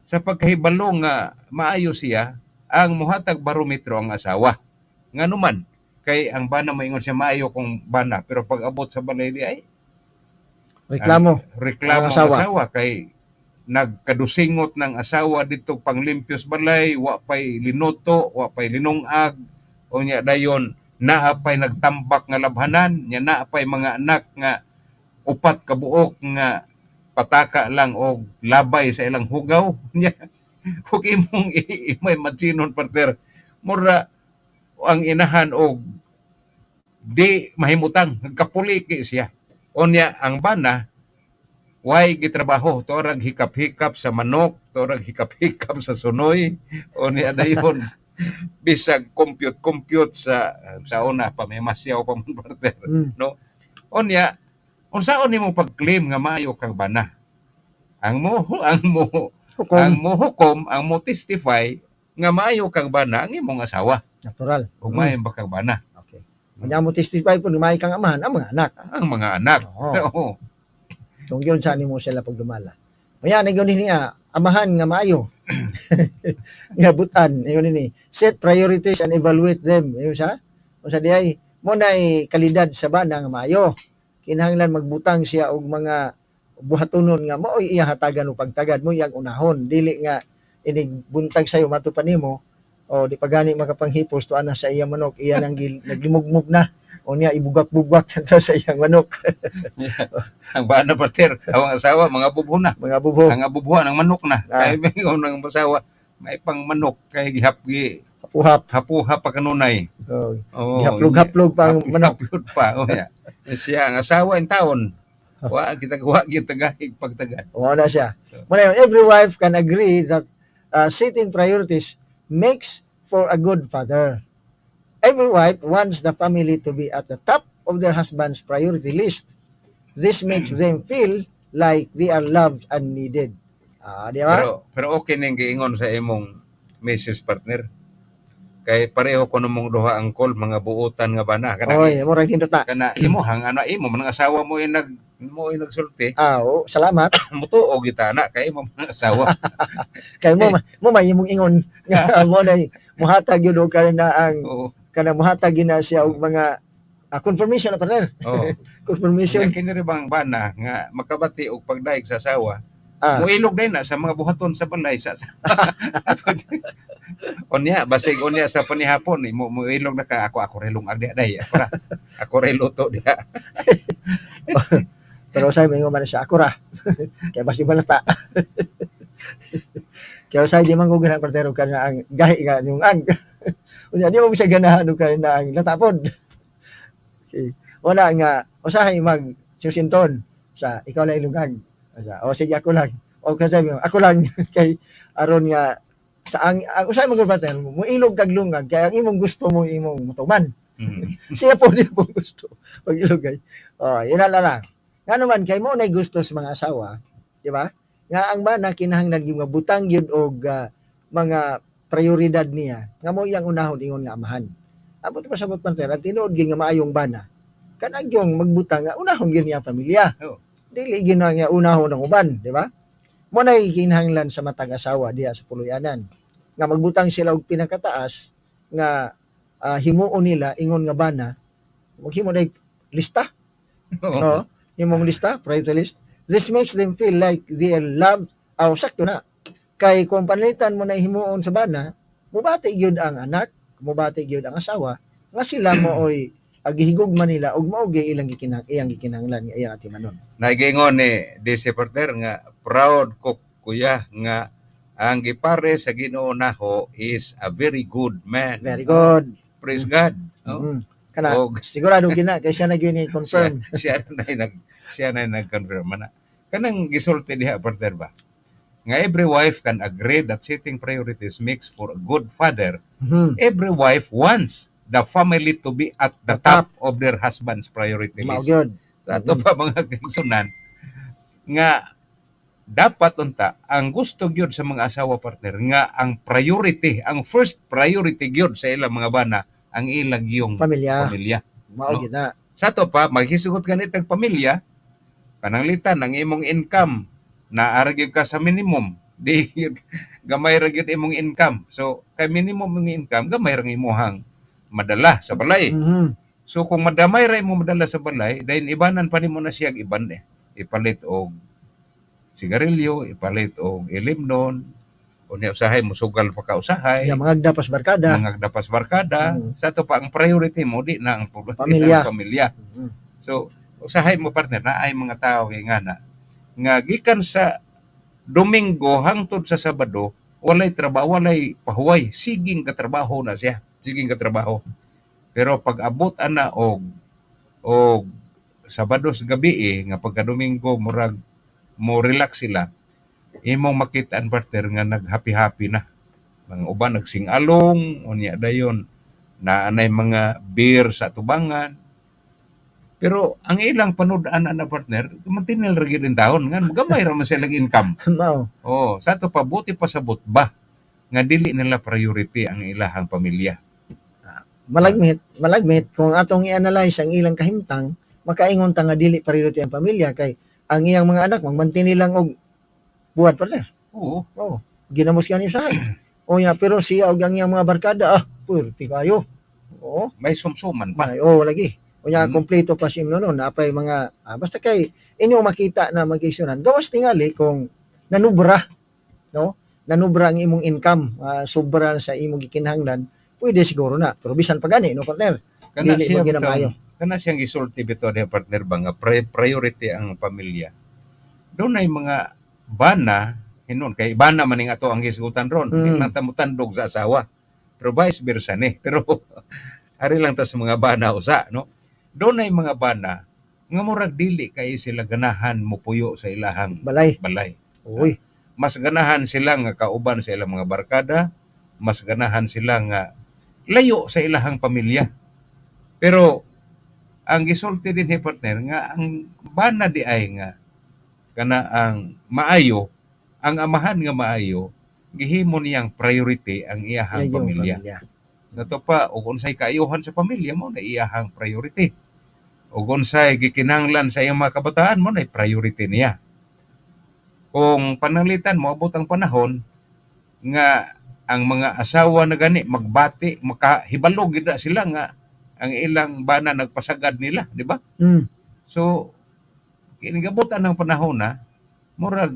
sa pagkahibalo nga maayo siya, ang muhatag barometro ang asawa. Ngano man kay ang bana, maingon siya maayo kung bana, pero pag abot sa balay di ay Reklamo. Reklamo Ang ang asawa. Asawa kay nagkadusingot ng asawa dito panglimpyos balay, wa pay linuto, wa pay linungag. Unya dayon naa pay nagtambak nga labhanan nya, naa pay mga anak nga upat ka buok nga pataka lang og labay sa ilang hugaw nya. Kung imong imay machinon, partner, mura ang inahan og di mahimutang, nagkapuliki siya. Unya ang bana way gitrabaho, torag hikap-hikap sa manok, torag hikap-hikap sa sunoy. Unya dayon bisag compute compute sa una pa, may masyaw pa man, partner. Unya unsaon nimo pag-claim nga maayo kang bana? Ang mo Hukom. Ang mo hukom, ang mo testify nga maayo kang bana, ang imong asawa. Natural. Ug maayo ba kang bana? Okay. Unya mo testify po, maayo kang amahan, ang mga anak. Ang mga anak. Oo. Oo. Kung yun sa nimo sila pagdumala. Unya na yun niya, amahan nga maayo nga butan, yun ni set priorities and evaluate them. Yun sa unsa di ay mo nay kalidad sa bana nga maayo. Kinahanglan magbutang siya og mga buhatonon nga mao'y iya hatagan og pagtagad mo iyang unahon, dili nga inig buntag sayo mato pa nimo o di pa gani makapanghipos, tuan na sa iyang manok, iya nang naglimugmug na, o niya ibugak-bugak sa iyang manok. Ang bana, partner, ang asawa mga bubo na. Mga bubo. Ang abubuhan ang manok na. Ah. Kay may ng asawa may pang manok kay gihap gi Hapuhap. Hapuha pa kanunay. Oh, Oo. gihaplog-haplog pa ang manok. Haplog pa. Oh, yeah. Siya ang asawa in taon. Wa kita wa kita gahig pagtagad. Mao na siya. Mao na yun, every wife can agree that setting priorities makes for a good father. Every wife wants the family to be at the top of their husband's priority list. This makes them feel like they are loved and needed. Ah, di ba? Pero okay ning giingon sa imong Mrs. Partner. Kay pareho ko mong duha angkol, mga buutan nga bana kana. Oy, murag nindot na. Kana imuhang ano, imo man ang asawa mo ay nag mo ay nagsulti. Ah, oh, salamat. Mutuo kita na kay imo man ang asawa. Kay mo mo may imong ingon nga mo na muhatag yun og kana ang kana muhatag yun na siya og mga confirmation na, partner. Confirmation. Nya kini rin bang bana nga makabati og pagdaig sa asawa, muilog din na sa mga buhaton sa balay sa unya, basig unya sa panihapon mo muilog na ka, ako ako relong agdi day, ako ra ako re luto diha. Pero say may man siya, ako ra. Kaya basi balata. Kaya say di man ko ganahan, partner, kana ang gahi nga yung ang. Unya di mo siya ganahan og kana ang latapod. Okay. Wala nga usahay mag susinton sa ikaw lang ilungag. Sa o sige, ako lang. O kasi mo, ako lang, kay aron nga sa ang usahay man gud, partner, mo ilog kag lungag kay ang imong gusto mo imong mutuman. Siya po niya po gusto pag-ilugay. Oh, yun na lang. Nga naman kay mo nay gusto sa mga asawa, di ba? Nga ang bana kinahanglan gyud nga butang gyud og mga prioridad niya nga mo iyang unahon ingon nga amahan. Abot pa sa partner, ang tinuod gyud nga maayong bana kanang yung magbutang nga unahon gyud niya ang pamilya. Dili gyud na nga unahon ang uban, di ba? Mo nay kinahanglan sa matag asawa diha sa puloy-anan nga magbutang sila og pinakataas nga himuon nila ingon nga bana, maghimo na lista. Oo. Imong lista, priority list. This makes them feel like they are loved. Aw, sakto na. Kay kung panalitan mo na himuon sa bana, mubati gyud ang anak, mubati gyud ang asawa, nga sila mo oy agihigugma nila ug mao gyud ilang iyang gikinahanglan nga iyang atimanon. Nagingon ni DC, partner, nga proud ko, kuya, nga ang gipare sa Ginoo naho is a very good man. Very good. Praise God. No? Kana sigurado gina kay siya na gyud ni confirm. Siya na nag-confirm na. Kanang gisulti diha, partner, ba? Nga every wife can agree that setting priorities makes for a good father. Every wife wants the family to be at the The top. top of their husband's priority Mao list. gyud. Sa ato pa, mga kaigsunan, nga dapat unta ang gusto gyud sa mga asawa, partner, nga ang priority, ang first priority gyud sa ilang mga bana ang ilang yung Pamilya. Pamilya. Mao No? gyud na. Sa ato pa, maghisgot ganit ang pamilya, pananglitan ang imong income naa ra gyud ka sa minimum, di gyud, gamay ra gyud imong income. So kay minimum ang income, gamay ra ang imuhang madala sa balay. So kung madamay ra imong madala sa balay, dayon ibanan pa nimo na siya iban eh. Ipalit og sigarilyo, ipalit og ilimnon, unya usahay musugal pa ka usahay, Ya mga dapas barkada. Mga dapas barkada. Sa ato pa, ang priority mo di na ang, di na Pamilya. ang pamilya. So usahay mo, partner, na ay mga tao kay nga na nga gikan sa Domingo hangtod sa Sabado walay trabaho, walay pahuway, siging katrabaho na siya, siging katrabaho. Pero pag abot ana og Sabado sa gabi eh, nga pagka Domingo murag mo relax sila, imong makita ang partner nga nag-happy-happy na. Mga uban nagsingalong, unya dayon naa nay mga beer sa tubangan. Pero ang ilang panud-an na, partner, mantinil ra gyud in taon nga gamay ra man silang income. Mao. Oh, sa ato pa, buti pa sa ba nga dili nila priority ang ilahang pamilya. Malagmit, malagmit kung atong i-analyze ang ilang kahimtang, makaingon ta nga dili priority ang pamilya kay ang iyang mga anak magmantinil lang og buhat, partner. Oo. Oh, ginamos gani sa. O ya, pero siya og ang iyang mga barkada, purti kayo. Oo. May sumsuman pa. Ay, oo lagi. Unya kompleto pa si no napay mga basta kay inyo makita na magkisunan. Gawas tingali kung nanubra, no? Nanubra ang imong income, sobra sa imong gikinahanglan, pwede siguro na. Pero bisan pa gani, no, partner? Kana Dili siya mo ginamayo. Kana siyang gisulti bitaw diha, partner ba, nga priority ang pamilya. Doon ay mga bana hinon kay bana man ning ato ang hisgutan ron. Di lang ta motandog sa asawa. Pero vice versa ni. Pero ari lang ta sa mga bana usa, no. Doon ay mga bana nga murag dili kay sila ganahan mopuyo sa ilahang Balay. Balay. Uy. Mas ganahan sila nga kauban sa ilang mga barkada, mas ganahan sila nga layo sa ilahang pamilya. Pero ang gisulti din ni partner nga ang bana di ay nga kana ang maayo, ang amahan nga maayo, gihimo niyang priority ang iyahang Iyang pamilya. pamilya. Nato pa og unsay kaayuhan sa pamilya mo na iyahang priority. Og unsay gikinahanglan sa iyang mga kabataan mo na priority niya. Kung pananglitan mo abot ang panahon nga ang mga asawa na gani magbati, makahibalo gid na sila nga ang ilang bana nagpasagad nila, di ba? So kinigabutan ng panahon na murag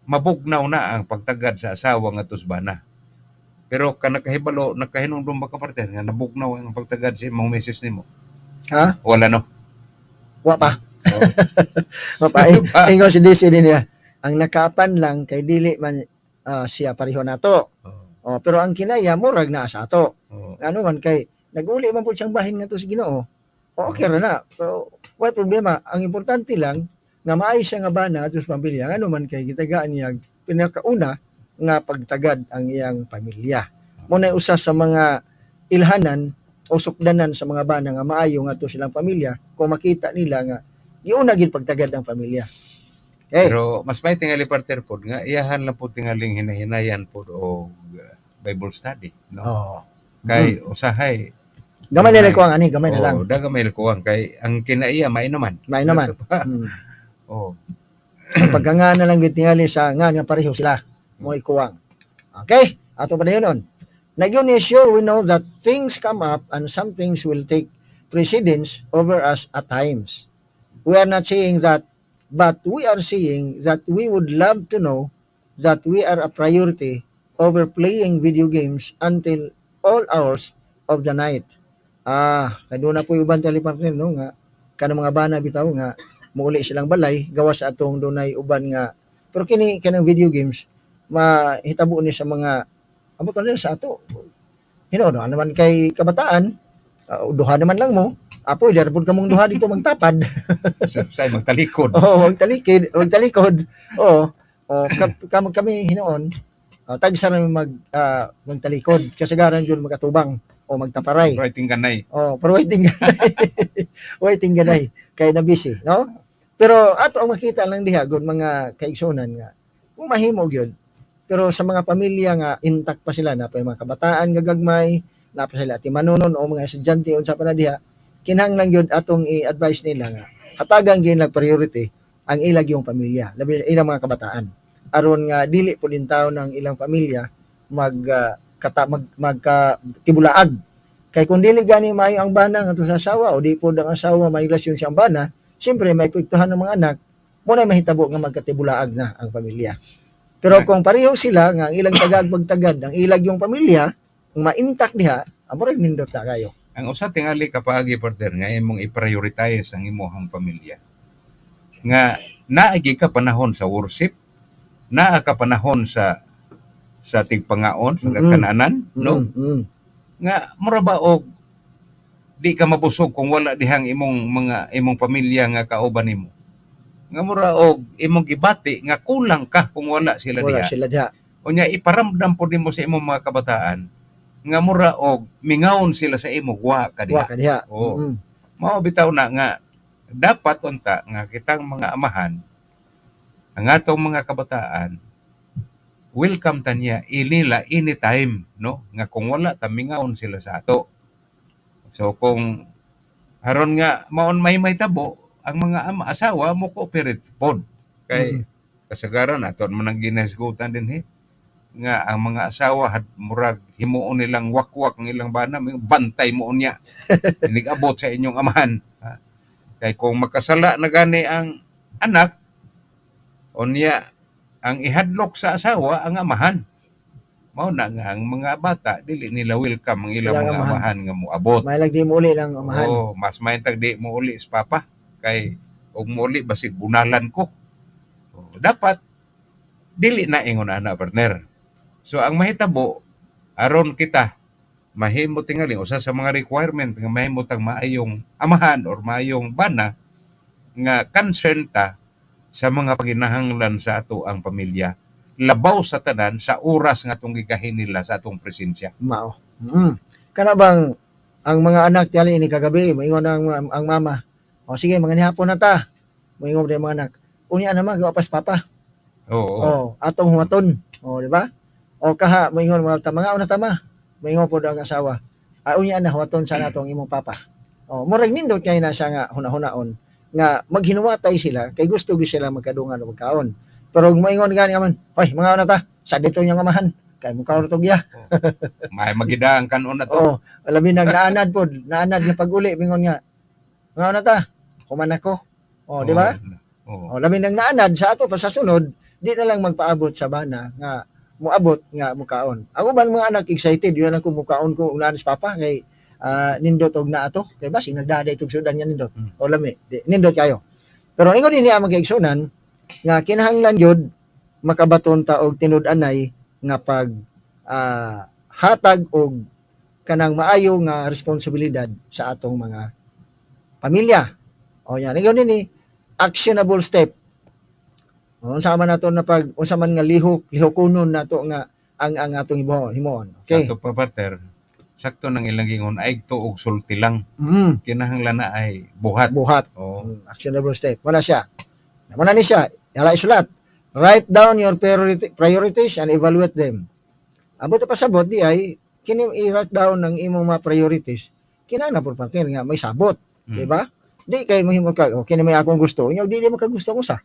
mabugnaw na ang pagtagad sa asawa nga bana. Pero ka nakahibalo, nakahinumdum ba ka, partner, nga nabugnaw ang pagtagad sa imong misis nimo? Ha? Wala, no? Wa pa. Oh. Wa pa. Eh, ingon si DC din niya. Ang nakapan lang kay dili man siya pareho nato. Oh, pero ang kinaya murag naa sa ato. Ano man kay naguli man pud siyang bahin ngadto sa Ginoo. O, okay ra na. Pero why problema? Ang importante lang nga maayo siya nga bana ato sa pamilya. Ano man kay gitagaan niya pinakauna nga pagtagad ang iyang pamilya. Mo na usa sa mga ilhanan o sukdanan sa mga bana nga maayo ngadto silang pamilya kung makita nila nga giuna gid pagtagad ang pamilya. Okay. Pero mas may tingali, partner, pod nga iyahan lang pod tingaling hinahinayan pod og Bible study, no? Oh. Kay usahay Gamay nila ko ang ani, gamay na lang. Oh, da gamay ko ang kay ang kinaiya may naman. May naman. Oh. Ang pagkanga na lang gid tingali sa nga nga pareho sila mo ikuwang. Okay? Ato pa nun. Nagyun is sure we know that things come up and some things will take precedence over us at times. We are not saying that, but we are saying that we would love to know that we are a priority over playing video games until all hours of the night. Kay doon na po yung uban tali, partner, no, nga kanang mga bana bitaw nga muuli silang balay gawas sa atong dunay uban nga, pero kini kanang video games mahitabo ni sa mga abot na sa ato hinuon no naman kay kabataan, duha naman lang mo apo dara pud kamong duha dito magtapad. Say magtalikod. Oo, magtalikid, magtalikod. Oo. Oh, kami, kami hinuon, tagsa namin magtalikod kasagaran jud magatubang. O magtaparay. Writing ganay. Oh, pero waiting ganay. Waiting ganay kay na busy, no? Pero ato ang makita lang diha gud, mga kaigsuonan, nga kung mahimo gyud. Pero sa mga pamilya nga intact pa sila na pa yung mga kabataan nga gagmay, na pa sila atimanunon o mga estudyante unsa pa na diha, kinahanglan gyud atong i-advise nila nga hatagan gyud nag priority ang ilang yung pamilya, labi sa ilang mga kabataan. Aron nga dili pud taon ng ilang pamilya mag ah, kata mag magka tibulaag. Kay kung dili gani maayo ang bana ngadto sa asawa o di pod ang asawa may relasyon siyang bana, siyempre may epektuhan ng mga anak, mao na mahitabo nga magkatibulaag na ang pamilya. Pero kung pareho sila nga ang ilang tagag magtagad ang ilag yung pamilya, kung ma-intact diha, amo rin nindot na kayo. Ang usa tingali kapaagi, partner, nga imong i-prioritize ang imong pamilya. Nga naagi ka panahon sa worship, naa ka panahon sa tigpangaon, sa kananan, no? Nga mura ba og di ka mabusog kung wala dihang imong mga imong pamilya nga kauban nimo. Nga mura og imong gibati nga kulang ka kung wala sila Wala diha. sila diha. Unya iparamdam pod nimo sa imong mga kabataan nga mura og mingawon sila sa imo, wa ka diha. Wa ka diha. Oo. Mao bitaw na nga dapat unta nga kitang mga amahan, ang atong mga kabataan, welcome ta niya inila anytime, no, nga kung wala ta, mingawon sila sa ato. So kung aron nga maon may tabo ang mga ama asawa mo cooperate pod kay kasagaran ato man ang ginahisgutan dinhi nga ang mga asawa had murag himuon nilang wakwak ang ilang bana, may bantay mo unya inigabot sa inyong amahan, ha? Kay kung makasala na gani ang anak, unya ang ihadlok sa asawa ang amahan. Mao na nga ang mga bata dili nila welcome ang ilang Ilang mga amahan. amahan nga moabot. May di mo uli lang amahan. Oh, mas maintag di mo uli sa papa kay og mouli basig bunalan ko. Oh, dapat dili na ingon ana, partner. So ang mahitabo aron kita mahimo tingali usa sa mga requirement nga mahimo tang maayong amahan or maayong bana nga concern ta sa mga paginahanglan sa ato ang pamilya, labaw sa tanan sa oras nga atong gigahin nila sa atong presensya. Mao. Kana bang ang mga anak tiyali ini kagabi, moingon ang mama. O sige, mga nihapon na ta. Moingon ba mga anak? Unya naman gawa pas papa. Oo. Oh, atong huwaton. Oh, di ba? O kaha moingon mga ta mga una tama. Moingon pod ang asawa. Ah, unya na huwaton sa natong imong papa. Oh, murag nindot kay na siya nga huna-hunaon nga maghinuwatay sila kay gusto gyud sila magkadungan og pagkaon. Pero kung moingon gani man, "Hoy, mga una ta, sa dito niyang amahan." Kay mukaon to giya. May magida ang kanon na to. Oh, labi nag naanad pod, naanad nga pag-uli mingon nga. Mga una ta, human ako. Oh, di ba? Oo. Oh, labi nang naanad sa ato pa sa sunod, di na lang magpaabot sa bana nga moabot nga mukaon. Ang uban mga anak excited, yun ako mukaon ko ulan sa papa kay nindot og na ato. Kay basig nagdaday itong sudan nga nindot. O lami, di, nindot kayo. Pero ingon din niya mga kaigsunan nga kinahanglan gyud makabaton ta og tinud-anay nga pag hatag og kanang maayo nga responsibilidad sa atong mga pamilya. O yan, ingon din actionable step. O, unsa man nato na pag unsa man nga lihok lihokonon nato nga ang atong himuon himuon. Okay. Ato pa, partner, sakto nang ilang gingon ay og sulti lang. Kinahanglan na ay buhat. Buhat. Oo. Actionable step. Wala siya. Wala ni siya. Yala isulat. Write down your priorities and evaluate them. Abot pa sabot di ay kini i-write down ng imong mga priorities. Kinahanglan por partner nga may sabot, di ba? Di kay mahimo ka, oh, kini may akong gusto. Inyo di di makagusto ko sa.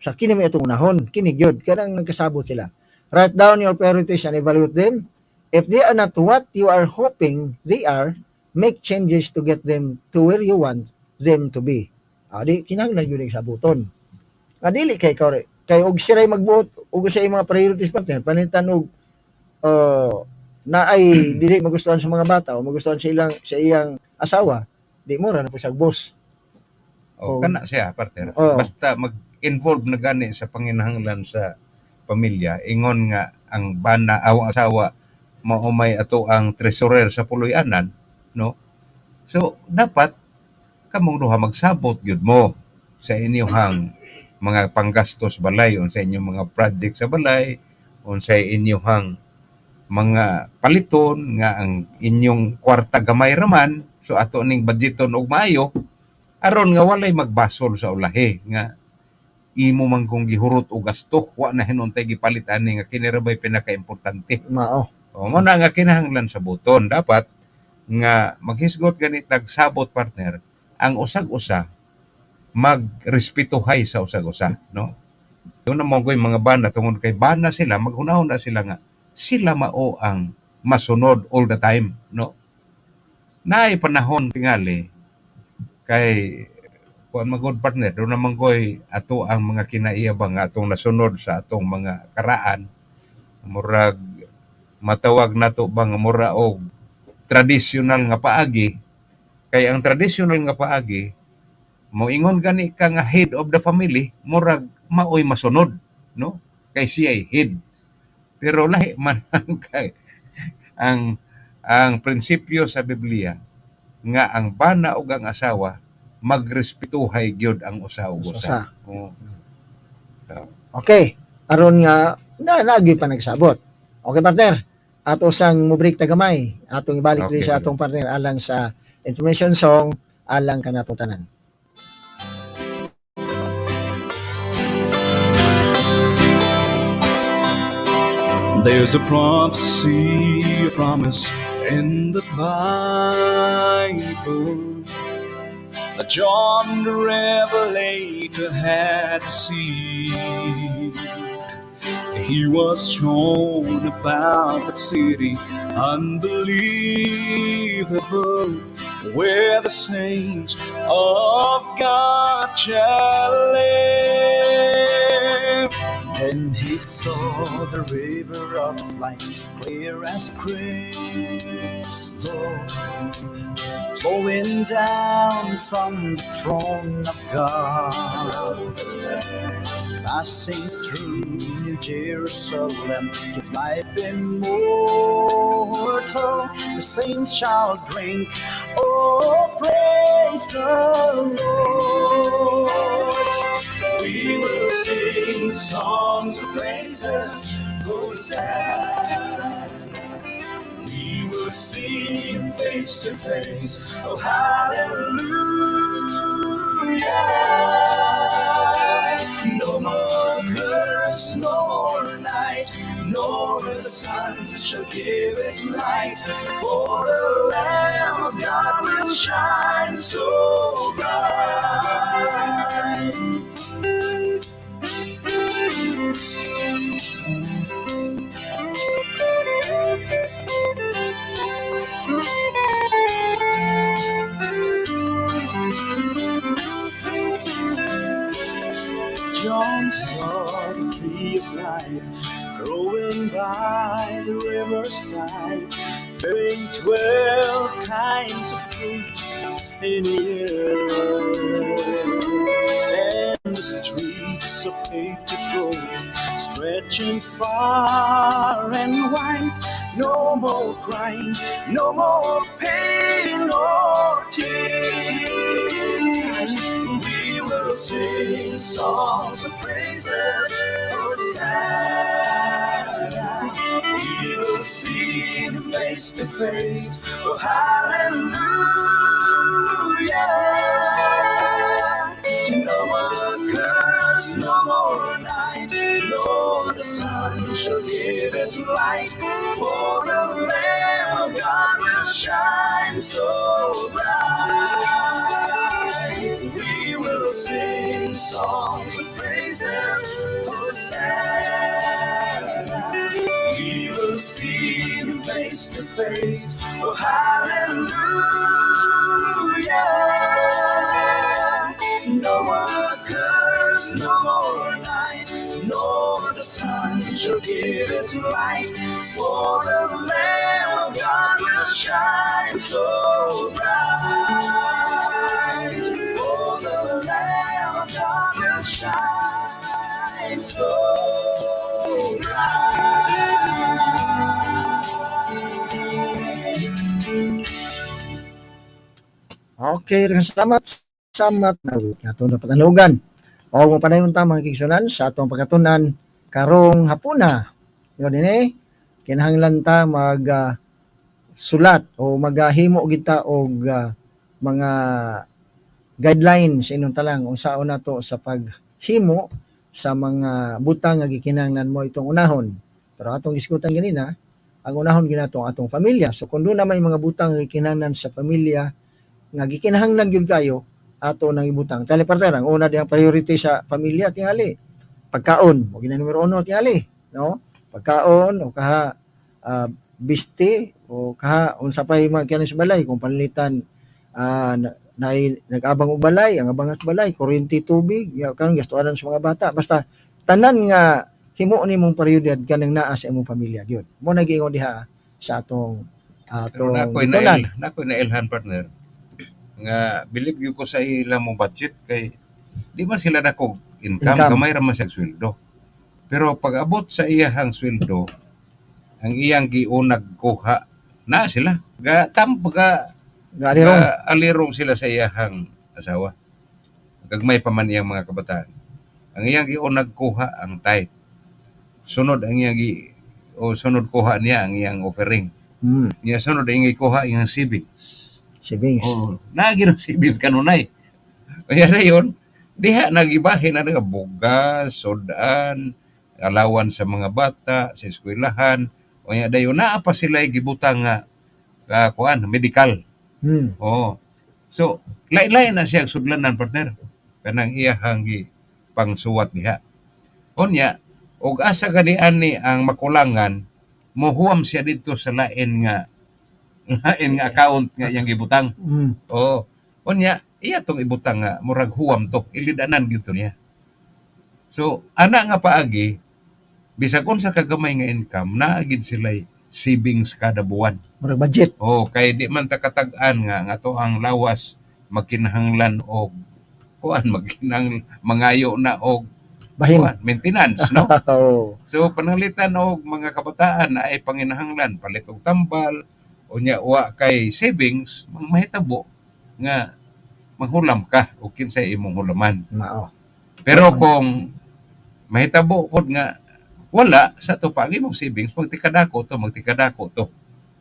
Sa kini may atong unahon, kini gyud kanang nagkasabot sila. Write down your priorities and evaluate them. If they are not what you are hoping they are, make changes to get them to where you want them to be. Ah, di kinahanglan gyud sa sabuton. Nga dili kay kay kay og siray magbuot og sa imong mga priorities, partner, panitan og na ay dili magustuhan sa mga bata o magustuhan sa ilang sa iyang asawa, di mo ra na po siya boss. O, Oo. kana siya, partner. Oo. Basta mag-involve na gani sa panginahanglan sa pamilya, ingon nga ang bana aw ang asawa mao may ato ang treasurer sa puloy-anan, no? So dapat kamong duha magsabot gyud mo sa inyong mga panggastos balay, unsa inyong mga project sa balay, unsay inyong mga paliton nga ang inyong kwarta gamay raman, so ato ning budgeton og maayo aron nga walay magbasol sa ulahi nga imo man kung gihurot og gasto, wa na hinuntay gipalit ani nga kini ra bay pinakaimportante. Mao. O mo na nga kinahanglan sa buton dapat nga maghisgot gani tag sabot, partner, ang usag-usa magrespetuhay sa usag-usa, no? Yun na mo ko'y mga bana, tungod kay bana sila, maghunahon na sila nga sila mao ang masunod all the time, no? Naay panahon tingali kay kuan magod, partner, doon naman ko'y ato ang mga kinaiya ba nga atong nasunod sa atong mga karaan, murag matawag nato ba nga mura og traditional nga paagi, kay ang traditional nga paagi moingon gani ka nga head of the family, murag maoy masunod, no, kay siya ay head. Pero lahi man ang kay ang prinsipyo sa Biblia nga ang bana ug ang asawa magrespetuhay gyud ang usa ug usa. Usa. Oo. Okay. Aron nga na lagi pa nagsabot. Okay, partner. Ato sang mo-break ta gamay. Atong ibalik diri sa atong partner alang sa information song alang kanato tanan. There's a prophecy, a promise in the Bible that John the Revelator had received. He was shown about that city unbelievable, where the saints of God shall live. Then he saw the river of life, clear as crystal, flowing down from the throne of God, passing through New Jerusalem, give life immortal. The saints shall drink. Oh, praise the Lord. We will sing songs of praises, Hosanna. We will see him face to face. Oh, hallelujah. No more curse, no more night, nor the sun shall give its light. For the Lamb of God will shine so bright. John saw the tree of life growing by the riverside, bearing 12 kinds of fruit in a year. And the streets are paved with gold, stretching far and wide. No more crying, no more pain or tears. We will sing songs of praises, Hosanna. We will see him face to face. Oh, hallelujah. No more curse, no more night, nor the sun shall give its light. For the Lamb of God will shine so bright. We will sing songs of praises, Hosanna. We will see him face to face. Oh, hallelujah. No more curse, no more night, nor the sun shall give its light. For the Lamb of God will shine so bright. For the Lamb of God will shine so bright. Okay, daghang salamat sa matnawit nga atong napatanugan. O mopadayon ta, mga kaigsuonan, sa atong pagkatunan karong hapuna. Yun ini Kinahanglan ta mag sulat o maghimo kita og mga guidelines inong talang unsaon nato sa paghimo sa mga butang nga gikinahanglan mo itong unahon. Pero atong gisgutan ganina, ang unahon ginato ang atong pamilya. So kung doon na may mga butang nga gikinahanglan sa pamilya nga gikinahanglan gyud kayo, ato nang ibutang. Tali partner, ang una diyang priority sa pamilya tingali pagkaon, mo gina numero uno tingali, no? Pagkaon o kaha biste o kaha unsa pay mga kani sa balay kung panlitan na, nag-abang og balay, ang abang sa balay, kuryente, tubig, ya karon gastuanan sa mga bata. Basta tanan nga himo nimong prioridad kanang naa sa imong pamilya gyud. Mo na giingon diha sa atong Pero atong nakoy gitunan. nakoy nailhan, partner, nga bilib gyud ko sa ila mo budget kay di man sila dako income, Income. gamay ra man siya sweldo. Pero pag abot sa iyahang sweldo, ang iyang giunag kuha na sila. Ga tam ga Galirong. ga alirong sila sa iyahang asawa. Gagmay pa man iyang mga kabataan. Ang iyang giunag kuha ang tithe. Sunod ang iyang gi o sunod kuha niya ang iyang offering. Niya sunod ang iyang kuha iyang savings. Savings. Oh, naagi ng savings kanunay. Kaya na yun, diha nagibahin na nga bugas, sudan, alawan sa mga bata, sa eskwelahan, o nya dayon naa pa sila gibutang nga kuan medical. Oo. So, lain-lain na siya ang sudlanan, partner. Kanang iyahang gi pangsuwat diha. Unya, og asa gani ani ang makulangan, mohuam siya dito sa lain nga account nga iyang gibutang. Oo. Unya, iya tong ibutang nga murag huwam to, ilidanan gito niya. So, ana nga paagi, bisag unsa kagamay nga income, naa gid sila savings kada buwan. Murag budget. Oh, kay di man ta katag-an nga nga to ang lawas magkinahanglan og kuan, magkinahang mangayo na og Bahin. kuan, maintenance, no? Oo. So pananglitan og mga kabataan na ay panginahanglan palit og tambal, unya wa kay savings, mahitabo nga manghulam ka og kinsay imong hulaman. Mao. Pero kung mahitabo pod nga wala sa to pa ang imong savings, magtikadako to, magtikadako to.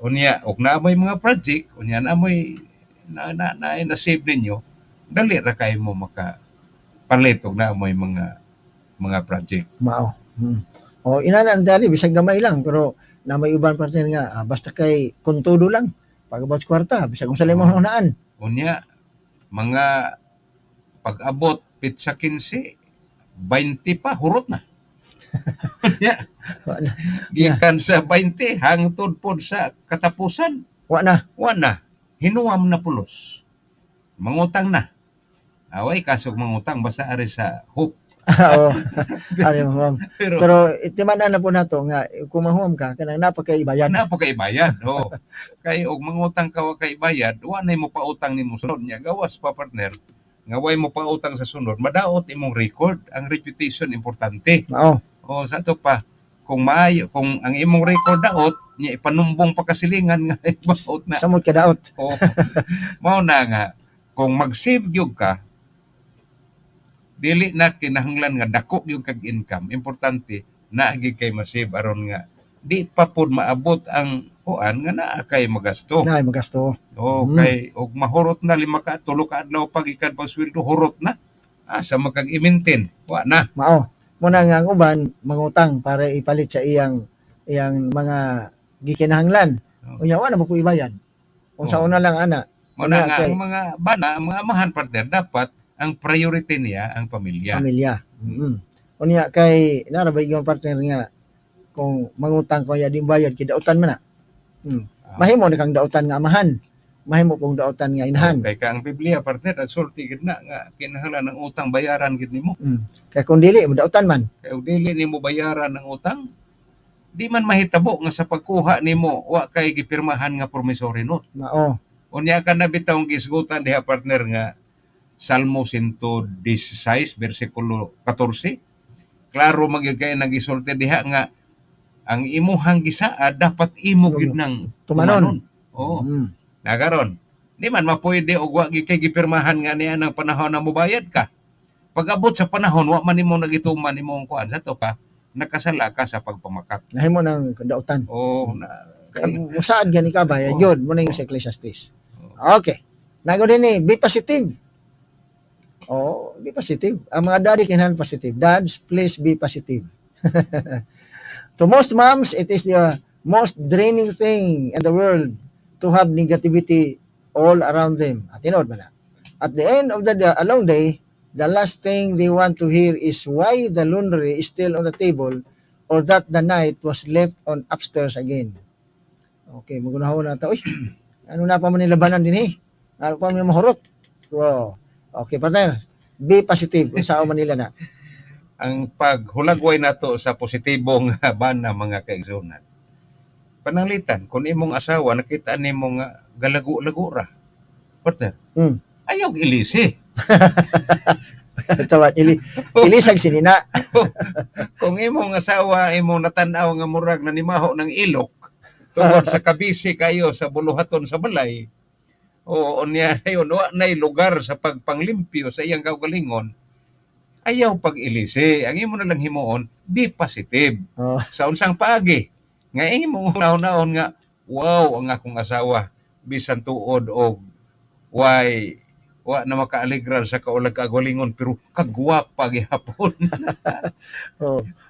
Unya og naa moy mga project, unya naa moy na na, na, na save ninyo, dali ra kay mo maka palit og naa moy mga project. Mao. O inana ang dali bisag gamay lang pero na may uban partner nga basta kay kontudo lang pag-abot sa kwarta bisag unsa lang imong hunaan. Unya mga pag-abot pitsa 15, 20 pa hurot na. Unya Wa na. gikan sa 20 hangtod pod sa katapusan. Wa na. Wa na. Hinuam na pulos. Mangutang na. Away kasog mangutang basta ari sa hope. Oo. Ari mahuam. Pero, Pero timan na po nato nga kung mahuam ka kanang napakaibayan. na po kay bayad. Oh. Kay og mangutang ka wa kay bayad, wa nay mo pautang nimo sunod nya. Gawas pa, partner, nga way mo pautang sa sunod, madaot imong record. Ang reputation importante. Mao. O sa to pa, kung maayo, kung ang imong record daot, nya ipanumbong pa kasilingan nga ipaut na. Samot ka daot. Oo. Mao na nga kung mag-save gyud ka, dili na kinahanglan nga dako gyud kag income. Importante naa gyud kay ma-save aron nga di pa pod maabot ang kuan nga naa kay magasto. Na ay magasto. O kay og mahurot na 5 ka 3 ka adlaw pag ikan pag sweldo, hurot na. Asa makag i-maintain? Wa na. Mao. Muna nga ang uban mangutang para ipalit sa iyang iyang mga gikinahanglan. Oo. Unya wa na mo po ibayad. Unsa Oo. una lang ana. Mao na Unya nga kay ang mga bana, ang mga amahan, partner, dapat ang priority niya ang pamilya. Pamilya. Unya kay nara ba yung partner nga kung mangutang ko ya di bayad kay dautan man na. Mahimo na kang dautan nga amahan. Mahimo pong dautan nga inahan. Kay ka ang Biblia, partner, nagsulti gid na nga kinahanglan ang utang bayaran gid nimo. Kay kung dili dautan man. Kay og dili nimo bayaran ang utang, di man mahitabo nga sa pagkuha nimo wa kay gipirmahan nga promissory note. Mao. Unya ka na bitawng gisgutan diha, partner, nga Salmo 116 versikulo 14. Klaro magyud kay nagisulti diha nga ang imuhang gisaad dapat imo gyud nang Tumanon. Oo. Nagaron. Di man mapwede og wa gyud kay gipirmahan nga niya ng panahon na mobayad ka. Pag-abot sa panahon wa man nimo nagituman imong kuan sa to pa. Nakasala ka sa pagpamakak. Nahimo ng dautan. Oh, na, Kay musaad gani ka ba? Oo. Yun, mo na yung sa Ecclesiastes. Okay. Nago din eh, be positive. Oh, be positive. Ang mga daddy kinahanglan positive. Dads, please be positive. To most moms, it is the most draining thing in the world to have negativity all around them. At tinuod ba na? At the end of a long day, the last thing they want to hear is why the laundry is still on the table or that the light was left on upstairs again. Okay, magunahon na ta. Uy, ano na pa man nilabanan din eh? Ano pa man mahurot? Wow. Okay, partner. Be positive. Kung saan Manila na. Ang paghulagway nato sa positibong bana, mga kaigsunan. Pananglitan, kung imong asawa nakita nimo nga galago-lago ra. Partner. Ayaw ilisi. Tawad, ilisag sinina. Kung imong asawa imong natanaw nga murag nanimaho ng ilok tungod sa kabisi kayo sa buluhaton sa balay, o unya ayon wa nay lugar sa pagpanglimpyo sa iyang kaugalingon, ayaw pag-ilisi. Ang imo na lang himuon, be positive. Sa unsang paagi nga imong naon nga, "Wow, ang akong asawa, bisan tuod og way wa na makaaligran sa kaulag kaugalingon, pero kagwapa gihapon."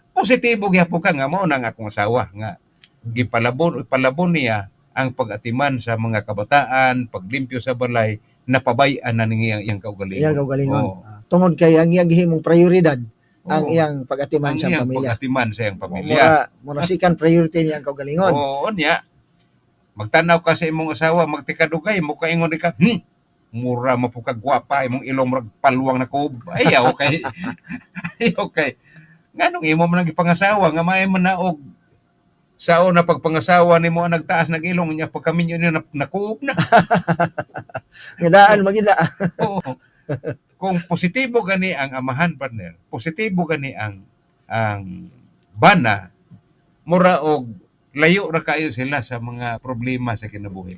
Positibo gihapon ka nga mao na ang akong asawa nga gipalabon palabon niya ang pag-atiman sa mga kabataan, paglimpyo sa balay, napabay-an na niya iyang kaugalingon. Iyang kaugalingon. Oo. Ah, tungod kay ang iyang gihimong prioridad ang iyang pag-atiman Ang sa iyang pamilya. pag-atiman sa iyang pamilya. Mura mura second priority niya ang kaugalingon. Oo, niya. Magtanaw ka sa imong asawa, magtikadugay, mo kaingon ka, mura mo po kagwapa, imong ilong murag paluwang na kub." Ayaw kay, ayaw kay. Nganong imo man ang gipangasawa, nga maay man na og sao na pagpangasawa nimo ang nagtaas ng ilong niya pagkaminyo niya na, nakuop na. Nga daan magida. Oo. Kung positibo gani ang amahan, partner, positibo gani ang bana, mura og layo ra kayo sila sa mga problema sa kinabuhi.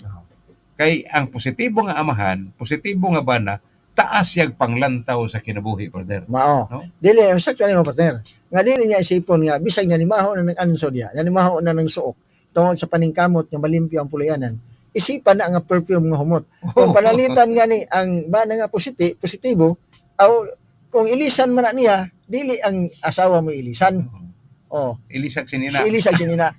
Kay ang positibo nga amahan, positibo nga bana, taas siyang panglantaw sa kinabuhi, partner. Mao. No? Dili ang sakto nimo, partner. Nga dili niya isipon nga bisag nanimaho na ng anso diya, nanimaho na ng suok tungod sa paningkamot nga malimpyo ang puluyanan. Isipan na nga perfume nga humot. Kung panalitan gani ang bana nga positibo, aw kung ilisan man na niya, dili ang asawa mo ilisan. Oh, Ilisag sinina. si ilisag sinina.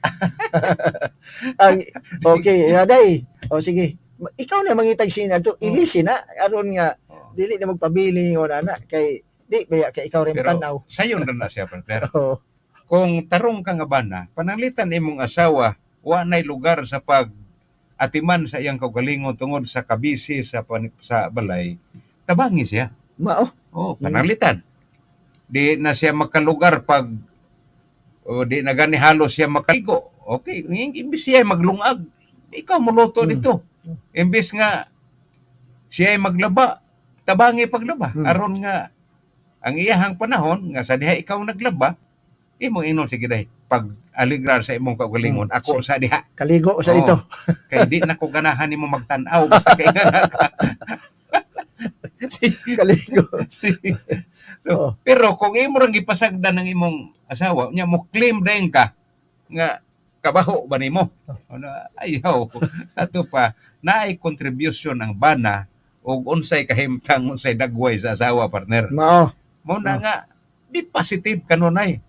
Ang okay, yaday. O sige. Ikaw na mangitag sina to, ilisin na aron nga dili na magpabili o na kay di baya kay ikaw rin Pero tanaw. sayon ra na siya, partner. Oh, Kung tarong ka nga bana, pananglitan imong asawa, wa nay lugar sa pag atiman sa iyang kaugalingon tungod sa kabisi sa balay, tabangi siya. Mao. Oh, pananglitan. Di na siya makalugar pag o di na gani halos siya makaligo. Okay, imbis siya maglungag, ikaw muluto dito. Imbis nga siya ay maglaba, tabangi paglaba. Aron nga ang iyahang panahon nga sa diha ikaw naglaba, imong ingnon, "Sige day, pag aligrar sa imong kaugalingon, ako sa diha." Kaligo sa Oo. dito. Kay di na ko ganahan nimo magtan-aw basta kay nga na ka. Kaligo. So, Oo. pero kung imo rang gipasagdan ng imong asawa, nya mo claim dayon ka nga kabaho ba nimo? Ano, ayaw. Ato pa naay contribution ang bana og unsay kahimtang, unsay dagway sa asawa, partner. Mao. Mo na nga be positive kanunay.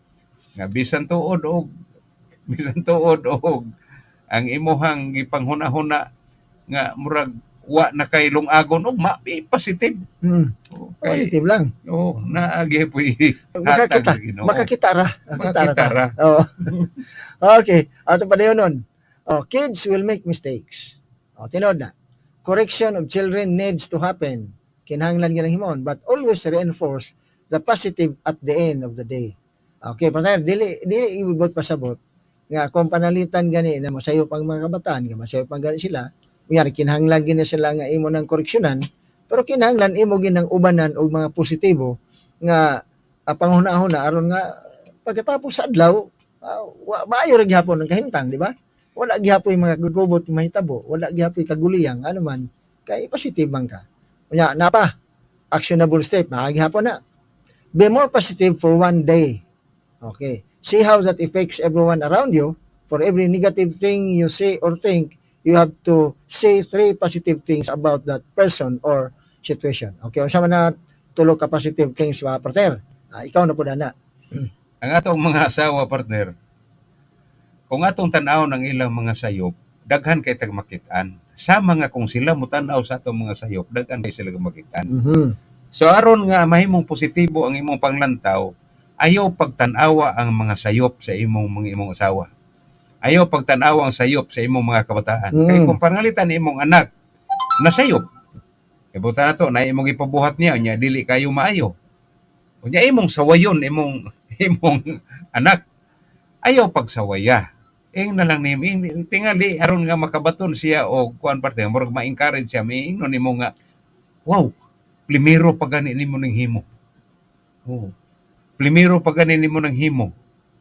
Nga bisan tuod og ang imuhang gipanghuna-huna nga murag wa na kay lungagon ugma, be positive. Okay. Positive lang. Oh, naagi po Makakita. hatag sa Ginoo. Makakita ra. Makakita ra. Makakita Ta. ra. Oo. Okay. Ato pa dayon nun. Oh, kids will make mistakes. Oh, tinuod na. Correction of children needs to happen. Kinahanglan gyud ang himon, but always reinforce the positive at the end of the day. Okay, partner, dili dili ibot pasabot nga kung panalitan gani na masayo pang mga kabataan, nga masayo pang gani sila, kunyari kinahanglan gini sila nga imo nang koreksyonan, pero kinahanglan imo ginang ubanan og mga positibo nga panghuna-huna aron nga pagkatapos sa adlaw maayo ra gihapon ang kahimtang, di ba? Wala gihapon yung mga gugubot yung mahitabo, wala gihapon kaguliyang ano man kay positive man ka. Unya napa actionable step, maayo gihapon na. Be more positive for one day. Okay. See how that affects everyone around you. For every negative thing you say or think, you have to say three positive things about that person or situation. Okay, unsa man na tulo ka positive things, mga partner? Ah, ikaw na po na. Ang atong mga asawa, partner, kung atong tan-aw ng ilang mga sayop, daghan kay tag makitaan. Sama nga kung sila mo tan-aw sa atong mga sayop, daghan kay sila makitaan. So aron nga mahimong positibo ang imong panglantaw, ayaw pagtan-awa ang mga sayop sa imong asawa. Ayaw pagtan-awa ang sayop sa imong mga kabataan. Kay kung pangalitan imong anak na sayop, kay buta nato na imong ipabuhat niya nya dili kayo maayo. Unya imong sawayon imong imong anak. Ayaw pagsawaya. Ing na lang nimo ing tingali aron nga makabaton siya og kuan parte, murag ma-encourage siya, miingnon nimo nga, "Wow, primero pa gani nimo ning himo. Oh. Primero pa gani nimo ng himo.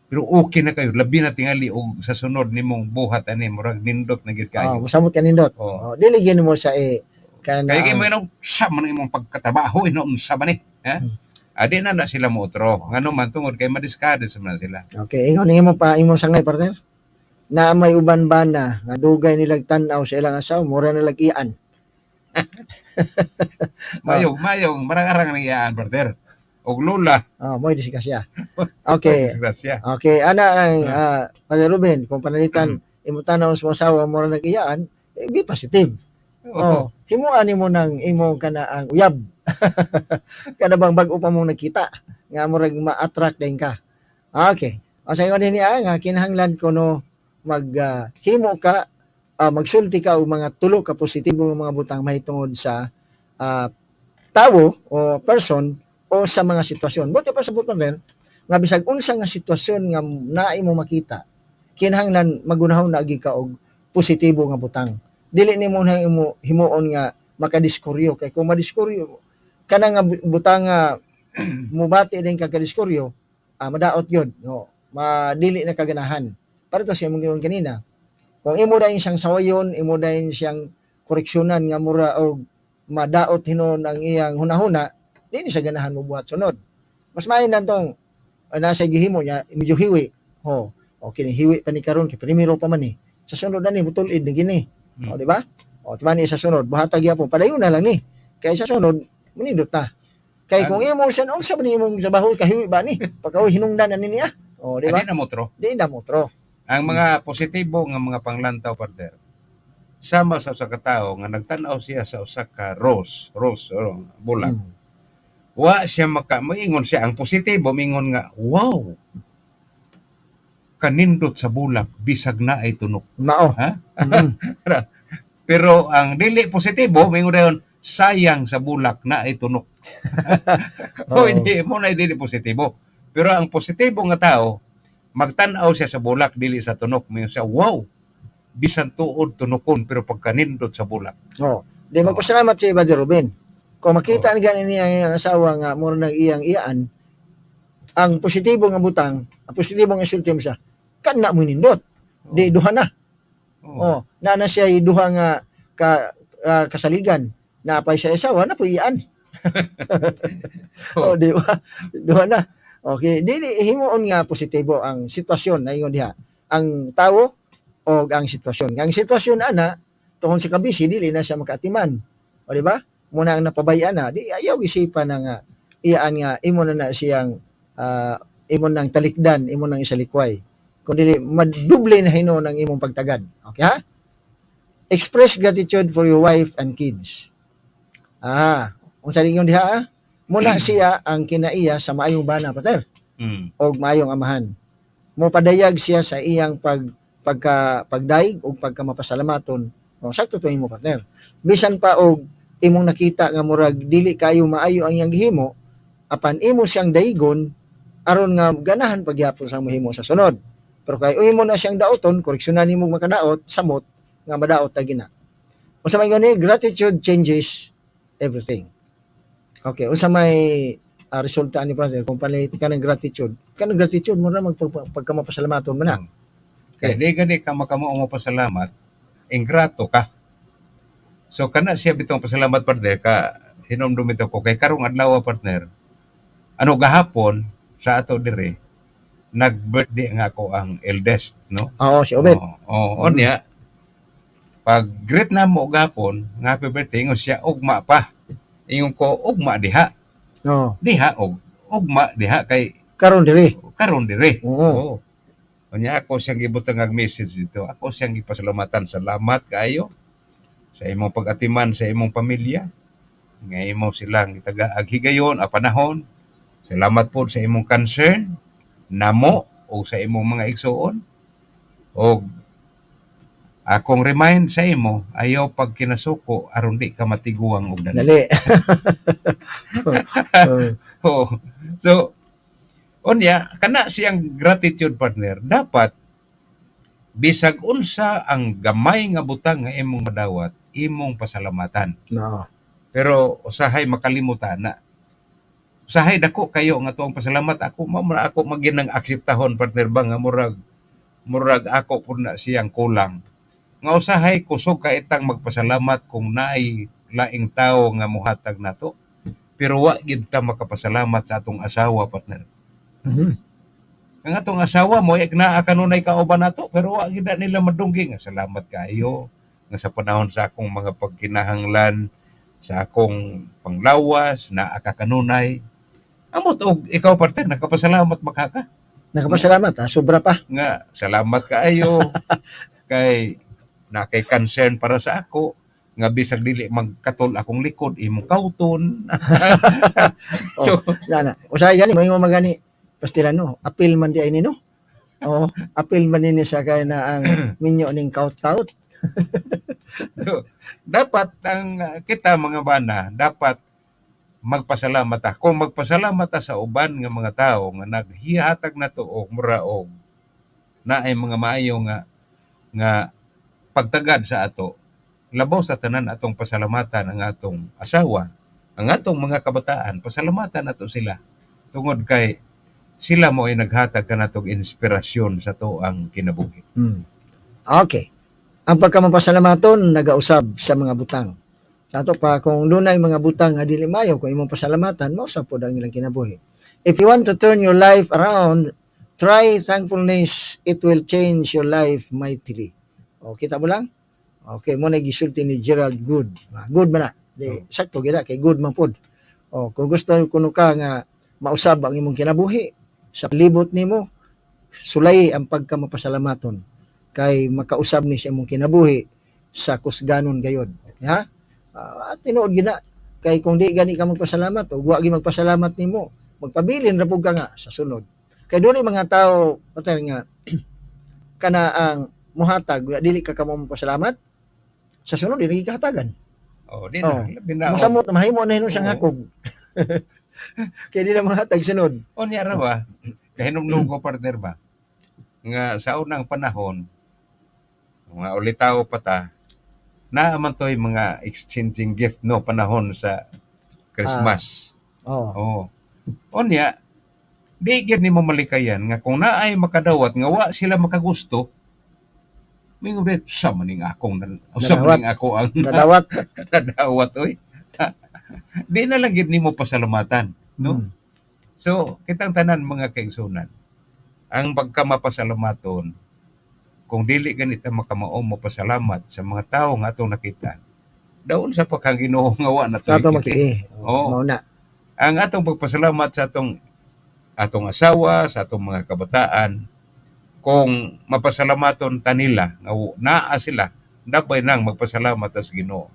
Pero okay na kayo, labi na tingali og sa sunod nimong buhat ani murag nindot na gid Ah, kayo." musamot ka nindot. Oh. Oh, dili gyud mo sa eh kana Kaya kay mo inong sa man ang imong pagkatrabaho ino unsa man ni, ha? Adi na na sila mo otro. Ngano man tungod kay madiscourage man sila. Okay, ingon imo pa imong sangay, partner. Na may uban bana nga dugay nilag tan-aw sa ilang asawa, mura na lag ian. Mayo, mayo, marang-arang nang iyaan, partner. Og lula. Ah, mo'y disgrasya. Okay. Disgrasya. Okay, ana ang Father Ruben, kung panalitan imo tan-aw sa imong asawa mura nag iyaan, eh, be positive. Oh, himuan nimo nang imo kana ang uyab. Kana bang bag-o pa mong nagkita nga murag ma-attract din ka. Okay. O sa ingon dinhi nga kinahanglan kuno mag himo ka, magsulti ka og mga tulo ka positibo nga mga butang mahitungod sa tawo o person o sa mga sitwasyon. Buti pa sa partner nga bisag unsa nga sitwasyon nga naay mo makita, kinahanglan magunahon na agi ka og positibo nga butang. Dili nimo na imo himuon nga makadiskuryo, kay kung madiskuryo kana nga butang nga mubati din ka kadiskuryo, madaot yun, no, madili na kaganahan. Para to sa imong giingon kanina, kung imo dayon siyang sawayon, imo dayon siyang koreksyonan nga mura og madaot hinuon ang iyang hunahuna, di ni siya ganahan mo buhat sunod. Mas maayo na tong nasa gihimo niya medyo hiwi ho, okay ni hiwi pa ni karon kay primero pa man ni. Sa sunod na ni mutulid ni gini. O, di ba? O, di ba ni sa sunod, buhatag gyapon, padayon na lang ni. Kay sa sunod, manindot na. Kay kung imo siya, unsa ba ni imong trabaho, kahiwi ba ni? Pagka hinungdan na ni niya. O, di ba? Adi na motro. Di na motro. Ang mga positibo nga mga panglantaw, partner. Sama sa usa ka tawo nga nagtan-aw siya sa usa ka rose, rose o bulak. Wa siya maka moingon siya ang positibo, mingon nga, "Wow. Kanindot sa bulak bisag na ay tunok." Mao. Ha? Pero ang dili positibo, mingon dayon, "Sayang sa bulak na ay tunok." O hindi mo na dili positibo. Pero ang positibo nga tao, magtan-aw siya sa bulak dili sa tunok. Mingon siya, "Wow. Bisan tuod tunokon pero pagkanindot sa bulak." Oh. Di magpasalamat si Brother Ruben. Kung makita ni gani niya ang iyang asawa nga mura nang iyang iyaan, ang positibo nga butang, ang positibo nga isulti mo siya, kana mo nindot. Di duha na. Oh. Oh, na na siya duha nga ka kasaligan. Na pa siya asawa na po iyaan. Oh, di ba? Duha na. Okay, dili himuon nga positibo ang sitwasyon na ingon diha. Ang tawo o ang sitwasyon. Ang sitwasyon ana tungod sa kabisi dili na siya makaatiman. O, di ba? Muna ang napabayaan na, di ayaw isipan na nga iyaan nga imo na na siyang imo nang talikdan, imo nang isalikway. Kung dili maduble na hinuon ang imong pagtagad. Okay ha? Express gratitude for your wife and kids. Ah, unsa ingon diha ah? Muna siya ang kinaiya sa maayong bana, pater, og maayong amahan. Mo padayag siya sa iyang pagka pagdaig og pagka mapasalamaton. O, sakto to imo, partner. Bisan pa og imong nakita nga murag dili kayo maayo ang iyang gihimo, apan imo siyang daigon aron nga ganahan pagyapon sa mohimo sa sunod. Pero kay imo na siyang daoton, koreksyonan nimo makadaot, samot nga madaot ta gina. Unsa may gani, gratitude changes everything. Okay, unsa may resulta ni brother kung palit ka ng gratitude? Kanang gratitude mo na magpagka mapasalamaton mo na. Kay di gani ka makamo mo pasalamat, ingrato ka. So kana siya bitong pasalamat, partner, ka hinomdum ito ko kay karong adlaw, partner. Ano gahapon sa ato dire Nag-birthday nga ako ang eldest, no? Oo, si Obet. Oo, oh, niya. Pag greet na mo gapon, nga happy birthday, ingon siya, ugma pa. Ingon ko, ugma diha. Diha, og ugma diha kay Karon diri. Karon dire. Oo. Oo. Unya ako siyang gibutang ang message dito. Ako siyang gipasalamatan. Salamat kaayo sa imong pag-atiman sa imong pamilya. Nga imo silang gitagaag higayon a panahon. Salamat po sa imong concern namo o sa imong mga igsuon. Og akong remind sa imo, ayaw pag kinasuko aron di ka matiguang og dali. Dali. Oo. Oo. So, unya, kana siyang gratitude, partner, dapat bisag unsa ang gamay nga butang nga imong madawat, imong pasalamatan. No. Pero usahay makalimutan na. Usahay dako kayo nga tuong pasalamat ako mao man ako maginang akseptahon, partner, ba nga murag murag ako pud na siyang kulang. Nga usahay kusog ka itang magpasalamat kung naay laing tawo nga muhatag nato. Pero wa gid ta makapasalamat sa atong asawa, partner. Ang atong asawa mo ek naa kanunay kauban nato, pero wa gid na nila madunggi nga salamat kaayo nga sa panahon sa akong mga pagkinahanglan sa akong panglawas naa ka kanunay. Amot og ikaw, partner, nakapasalamat makaka? Nakapasalamat ha, sobra pa. Nga salamat kaayo kay na kay concern para sa ako nga bisag dili magkatol akong likod imong kauton. So Na na. Usahay gani moingon magani pastilano, apil man di ay nino. Oo, apil man nini sa kay na ang minyo ning kaut-kaut. So, dapat ang kita mga bana dapat magpasalamat ta. Kung magpasalamat ta sa uban nga mga tawo nga naghihatag nato og mura og naay mga maayo nga nga pagtagad sa ato, labaw sa tanan atong pasalamatan ang atong asawa, ang atong mga kabataan, pasalamatan nato sila tungod kay sila mo ay naghatag kanatong inspirasyon sa to ang kinabuhi. Okay. Ang pagkamapasalamaton nagausab sa mga butang. Sa ato pa, kung dunay mga butang nga dili mayo, kung imong pasalamatan, mausab pod ang ilang kinabuhi. If you want to turn your life around, try thankfulness, it will change your life mightily. O, kita mo lang? Okay, mo na gisulti ni Gerald Good. Ah, good man na. Di, sakto gid kay good man pod. O, kung gusto kuno ka nga mausab ang imong kinabuhi sa palibot nimo, sulay ang pagkamapasalamaton kay makausab ni sa imong kinabuhi sa kusganon gayod. Ha? Ah, tinuod gina kay kung di gani ka magpasalamat o wa gi magpasalamat nimo, magpabilin ra pud ka nga sa sunod. Kay dunay mga tao patay nga kana ang muhatag dili ka kamo magpasalamat sa sunod dili ka hatagan. Oh, di na labi na. Masamot mahimo na hinuon siyang hakog. Kay di na mahatag sunod. O niya ra ba? Kahinumdum ko, partner, ba? Nga sa unang panahon, mga ulitaw pa ta, naa man to'y mga exchanging gift, no, panahon sa Christmas. Oh. Oo. Unya, di gyud nimo malikayan nga kung naay makadawat nga wa sila makagusto, mingon ba, sa maning akong sa Nadawat. maning ako ang Nadawat. nadawat oy. Di na lang gyud nimo pasalamatan, no? So, kitang tanan mga kaigsunan, ang pagkamapasalamaton, kung dili ganita makamao mo pasalamat sa mga tao nga atong nakita, daon sa pagkang Ginoo nga wa na Sa ato to'y maki. Oo. Mao na. Ang atong pagpasalamat sa atong atong asawa, sa atong mga kabataan, kung mapasalamaton ta nila, nga naa sila, dapat nang magpasalamat ta sa Ginoo.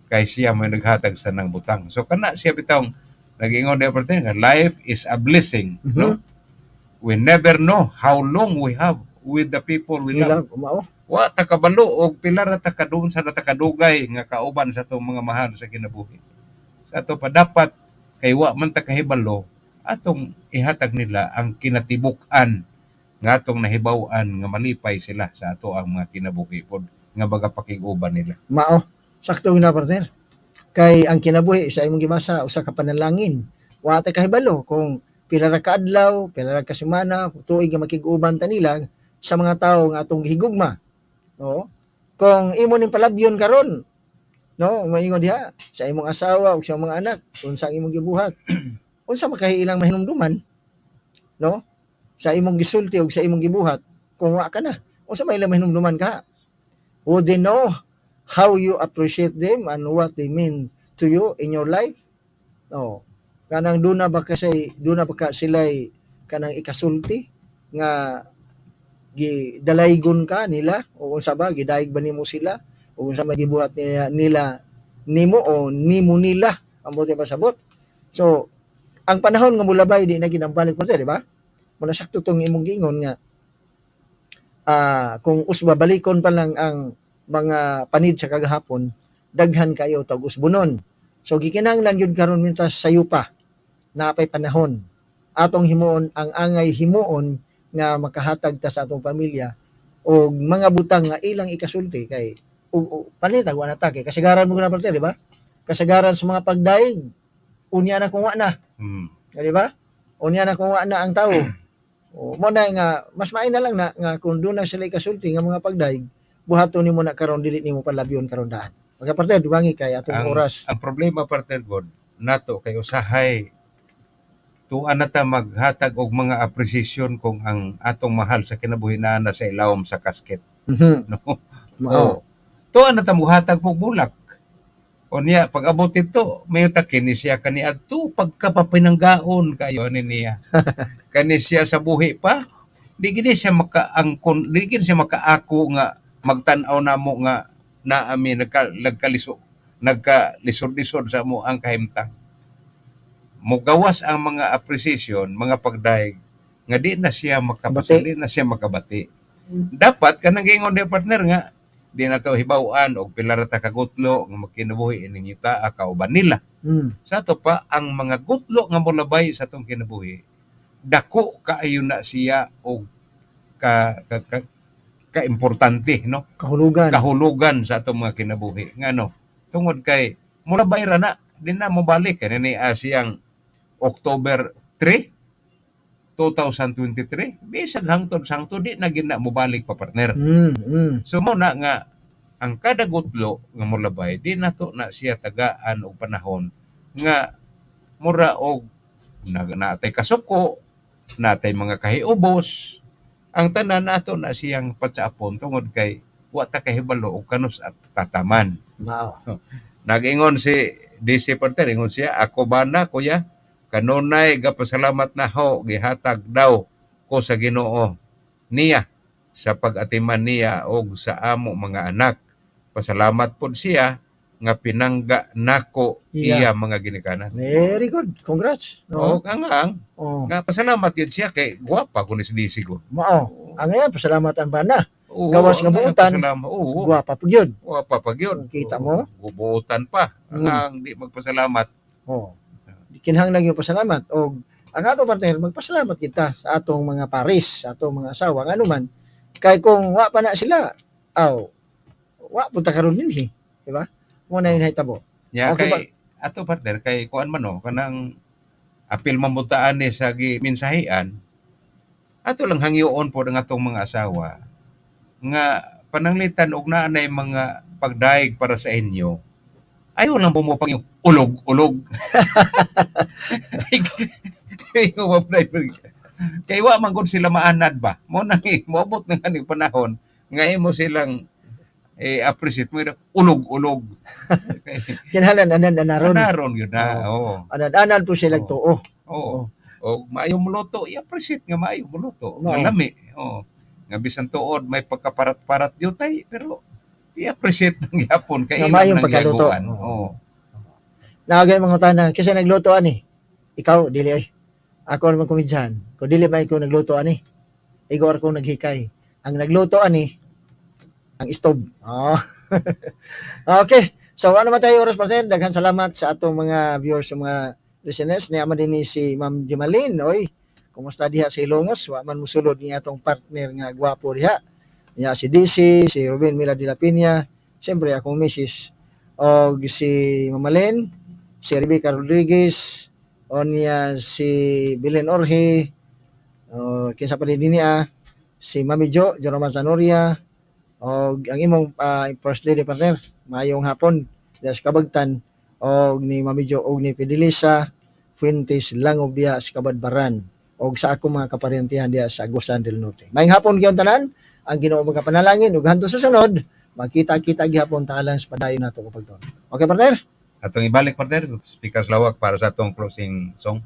Kay siya may naghatag sa nang butang. So kana siya bitawng nag-ingon niya, partner, nga life is a blessing, no? We never know how long we have with the people we We love. love mao. Wa ta kabalo og pila ra ta kadung sa ta kadugay nga kauban sa atong mga mahal sa kinabuhi. Sa ato pa dapat kay wa man ta kahibalo atong ihatag nila ang kinatibuk-an nga atong nahibaw-an nga malipay sila sa ato ang mga kinabuhi pod nga baga pakig-uban nila. Mao. Sakto na, partner. Kay ang kinabuhi sa imong gibasa usa ka panalangin. Wa ta kahibalo kung pila ra ka adlaw, pila ra ka semana, tuig nga makig-uban ta nila sa mga tawo nga atong gihigugma. No? Kung imo ning palabyon karon, no, maingon diha sa imong asawa ug sa imong mga anak, unsa ang imong gibuhat? Unsa makahi ilang mahinumduman? No? Sa imong gisulti og sa imong gibuhat kung wa ka na? Unsa may ilang mahinumduman ka? Would they know how you appreciate them and what they mean to you in your life? No. Kanang duna ba kasi, duna ba ka sila'y kanang ikasulti nga gidalaygon ka nila o unsa ba, gidayeg ba nimo sila o unsa may gibuhat nila nimo o nimo nila, ang buti pasabot? So ang panahon nga mulabay, di na ginambalik pa, di ba? Muna sakto tong imong giingon nga kung usba balikon pa lang ang mga panid sa kagahapon, daghan kayo tag usbonon. So gikinahanglan gyud karon mintas sayo pa, napay panahon, atong himuon ang angay himuon nga makahatag ta sa atong pamilya og mga butang nga ilang ikasulti, kay panitag wa na ta, kay kasagaran mo na parte, di ba? Kasagaran sa mga pagdaig, unya na kung wa na. Di ba? Unya na kung wa na ang tao. O, mo na nga mas maay na lang na nga kung doon na sila ikasulti nga mga pagdaig, buhaton nimo na karon, dili nimo palabyon karon daan. Mga partner, dugangi kay atong oras. Ang problema, partner God, nato kay usahay tuan na ta maghatag og mga appreciation kung ang atong mahal sa kinabuhi na na sa ilawom sa casket. No? Mao. Oh. Tuan na ta muhatag og bulak. O niya, pag abot ito, may ta kini siya kaniadto pagkapapinanggaon kayo ni niya. Kani siya sa buhi pa, di gini siya makaangkon, di gini siya makaako nga magtan-aw namo nga naami nagkaliso, nagkalisod-lisod sa mo ang kahimtang. Mugawas ang mga appreciation, mga pagdaig nga di na siya makabati, Bati. di na siya makabati. Dapat kanang giingon ni partner nga di na to hibaw-an og pila ra ta ka gutlo nga magkinabuhi ining yuta kauban nila. Sa ato pa ang mga gutlo nga molabay sa atong kinabuhi, dako kaayo na siya og ka kaimportante, no? Kahulugan. Kahulugan sa atong mga kinabuhi. Ngano? Tungod kay mulabay ra na, di na mobalik kani ni siyang October 3, 2023, bisag hangtod sa hangtod di na gid na mobalik pa, partner. So mo na nga ang kada gutlo nga molabay, di nato na siya tagaan og panahon nga mura og naatay kasuko, natay mga kahiubos. Ang tanan nato na siyang patsaapon tungod kay wa ta kahibalo og kanus at tataman. Mao. Nag-ingon si DC, partner, ingon siya, "Ako ba na, kuya, kanunay gapasalamat na ho, gihatag daw ko sa Ginoo niya sa pag-atiman niya og sa amo mga anak. Pasalamat pod siya nga pinangga nako iya mga ginikanan." Very good. Congrats. No? No? Ang nga pasalamat yun siya kay gwapa ko ni si DC ko. Mao. Ang ngayon, pasalamatan ba na? Oo, Gawas nga ang buutan. pasalamat. Oo, Gwapa pag yun. Gwapa pa gyud. Kita mo? Gubuutan pa. Ang di magpasalamat. Oh. Kinahanglan yung pasalamat. O ang ato, partner, magpasalamat kita sa atong mga paris, sa atong mga asawa, ngano man. Kay kung wa pa na sila, aw, wa punta karon dinhi, di ba? Mo na yun tabo. Ya Okay kay ba? Ato, partner, kay kuan man, no, kanang apil mamutaan ni sa gi mensahian, ato lang hangyoon po ang atong mga asawa nga pananglitan og naa nay mga pagdaig para sa inyo, ayaw lang pumupang yung ulog ulog. Kay wa man gud sila maanad ba, mo nang moabot na nga ning panahon nga imo silang eh, appreciate mo ulog ulog. Kinahanglan anan anaron. Anaron yun na, oo. Anan-anan po sila tuo. Oo. O maayo muluto, i-appreciate nga maayo muluto. Nga lami. Oo. Nga bisan tuod may pagkaparat-parat jutay, pero i-appreciate nang gyapon kay Nga ilang maayong nang pagkaluto. gihaguan. Oo. Naagay mga tana, kasi nagluto ani. Ikaw, dili ay. Ako naman kumidyan. Kung dili man ikaw nagluto ani. Ikaw ako naghikay. Ang nagluto ani, ang stove. Oh. Okay. So, ano man tayo oras, partner. Daghan salamat sa atong mga viewers, sa mga listeners. Niya man din ni si Ma'am Jemalin. Oy, kumusta diha sa Ilongos? Wa man musulod ni atong partner nga gwapo diha. Niya si DC, si Ruben Mila de la Peña, siyempre akong misis, og si Ma'am Len, si Rebecca Rodriguez, o niya si Belen Orhe, o kinsa pa din niya, si Mami Jo, Joroman Sanoria, o ang imong First Lady, partner, maayong hapon, diha sa Kabagtan, og ni Mami Jo, og ni Fidelisa Fuentes Langob diha sa Kabadbaran. Og sa akong mga kaparyentihan diha sa Agusan del Norte. Maayong hapon kayong tanan, ang Ginoo magapanalangin ug hantod sa sunod, magkita-kita gihapon ta alang sa padayon nato pagtuon. Okay, partner? Atong ibalik, partner, speakers lawak para sa atong closing song.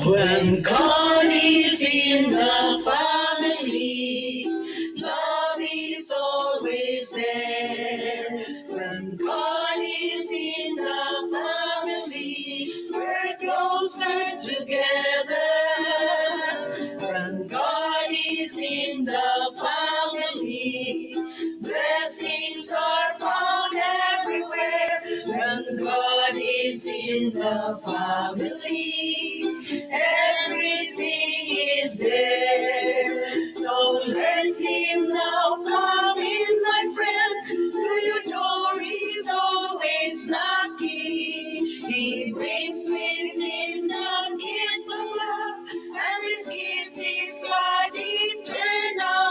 When God is in the family, love is always there. When God is in the family, we're closer together. When God is in the family, blessings are found everywhere. When God is in the family, everything is there. So let him now come in, my friend. To your door he's always knocking. He brings with him the gift of love, and his gift is life eternal.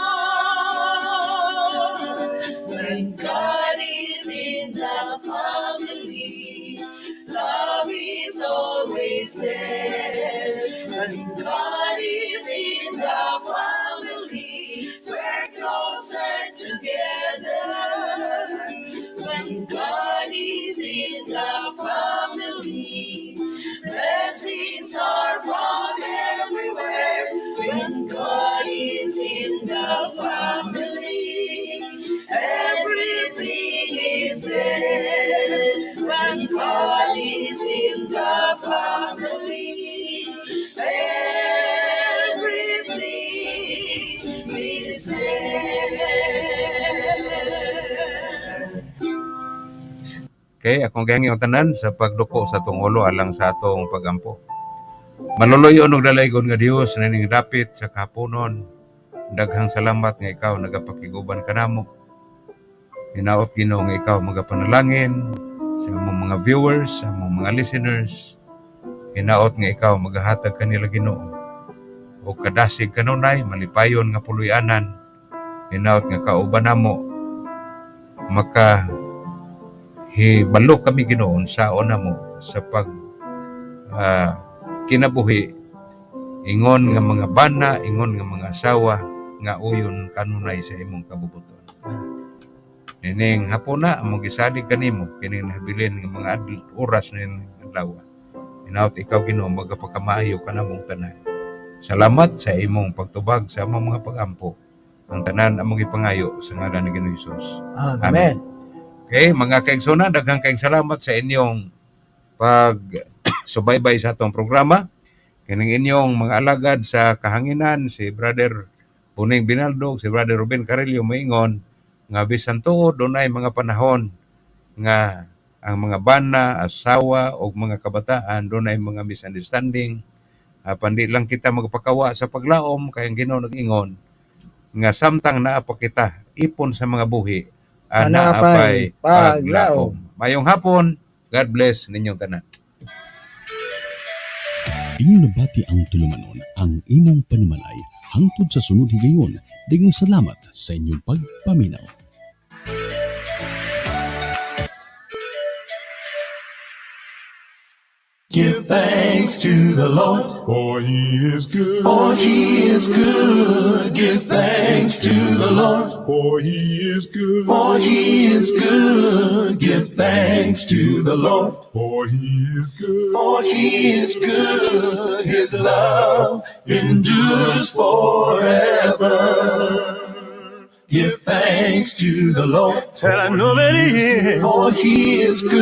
When God is in the family, love is always there. When God is in the family, we're closer together. When God is in the family, blessings are found everywhere. When God is in the family, everything is there. When God is in the family, everything is there. Okay, akong gihangyo ang tanan sa pagduko sa atong ulo alang sa atong pagampo. Maluluy-on ug dalaygon nga Dios, nining dapit sa kahaponon. Daghang salamat nga ikaw nagapakiguban kanamo. Hinaot, Ginoo, nga ikaw magapanalangin sa among mga viewers, sa among mga listeners. Hinaot nga ikaw magahatag kanila, Ginoo, og kadasig kanunay, malipayon nga puloy-anan. Hinaot nga kauban namo maka hibalo kami, Ginoo, unsaon namo sa pag kinabuhi ingon nga mga bana, ingon nga mga asawa nga uyon kanunay sa imong kabubuton. Nining hapuna, among gisalig kanimo kining nahabilin nga mga oras ning adlaw. Hinaot ikaw, Ginoo, magapakamayo kanamong tanan. Salamat sa imong pagtubag sa among mga pagampo. Ang tanan among gipangayo sa ngalan ni Ginoong Hesus. Amen. Okay, mga kaigsonan, daghang kayong salamat sa inyong pag subaybay sa atong programa. Kining inyong mga alagad sa kahanginan, si Brother Puning Binaldo, si Brother Ruben Carillo, moingon nga bisan tuod dunay mga panahon nga ang mga bana, asawa o mga kabataan dunay mga misunderstanding. Apan di lang kita magpakawa sa paglaom kay ang Ginoo nag-ingon nga samtang naa pa kita ipon sa mga buhi, Naa naa pay pay paglaom. Mayong hapon. God bless ninyong tanan. Inyo nabati ang tulumanon, ang imong panimalay, hangtod sa sunod higayon. Daghang salamat sa inyong pagpaminaw. Give thanks to the Lord, for he is good. For he is good. Give thanks to the Lord, for he is good. For he is good. Give thanks to the Lord, for he is good. For he is good. His love endures forever. Give thanks to the Lord, Said I know that he is. For he is good.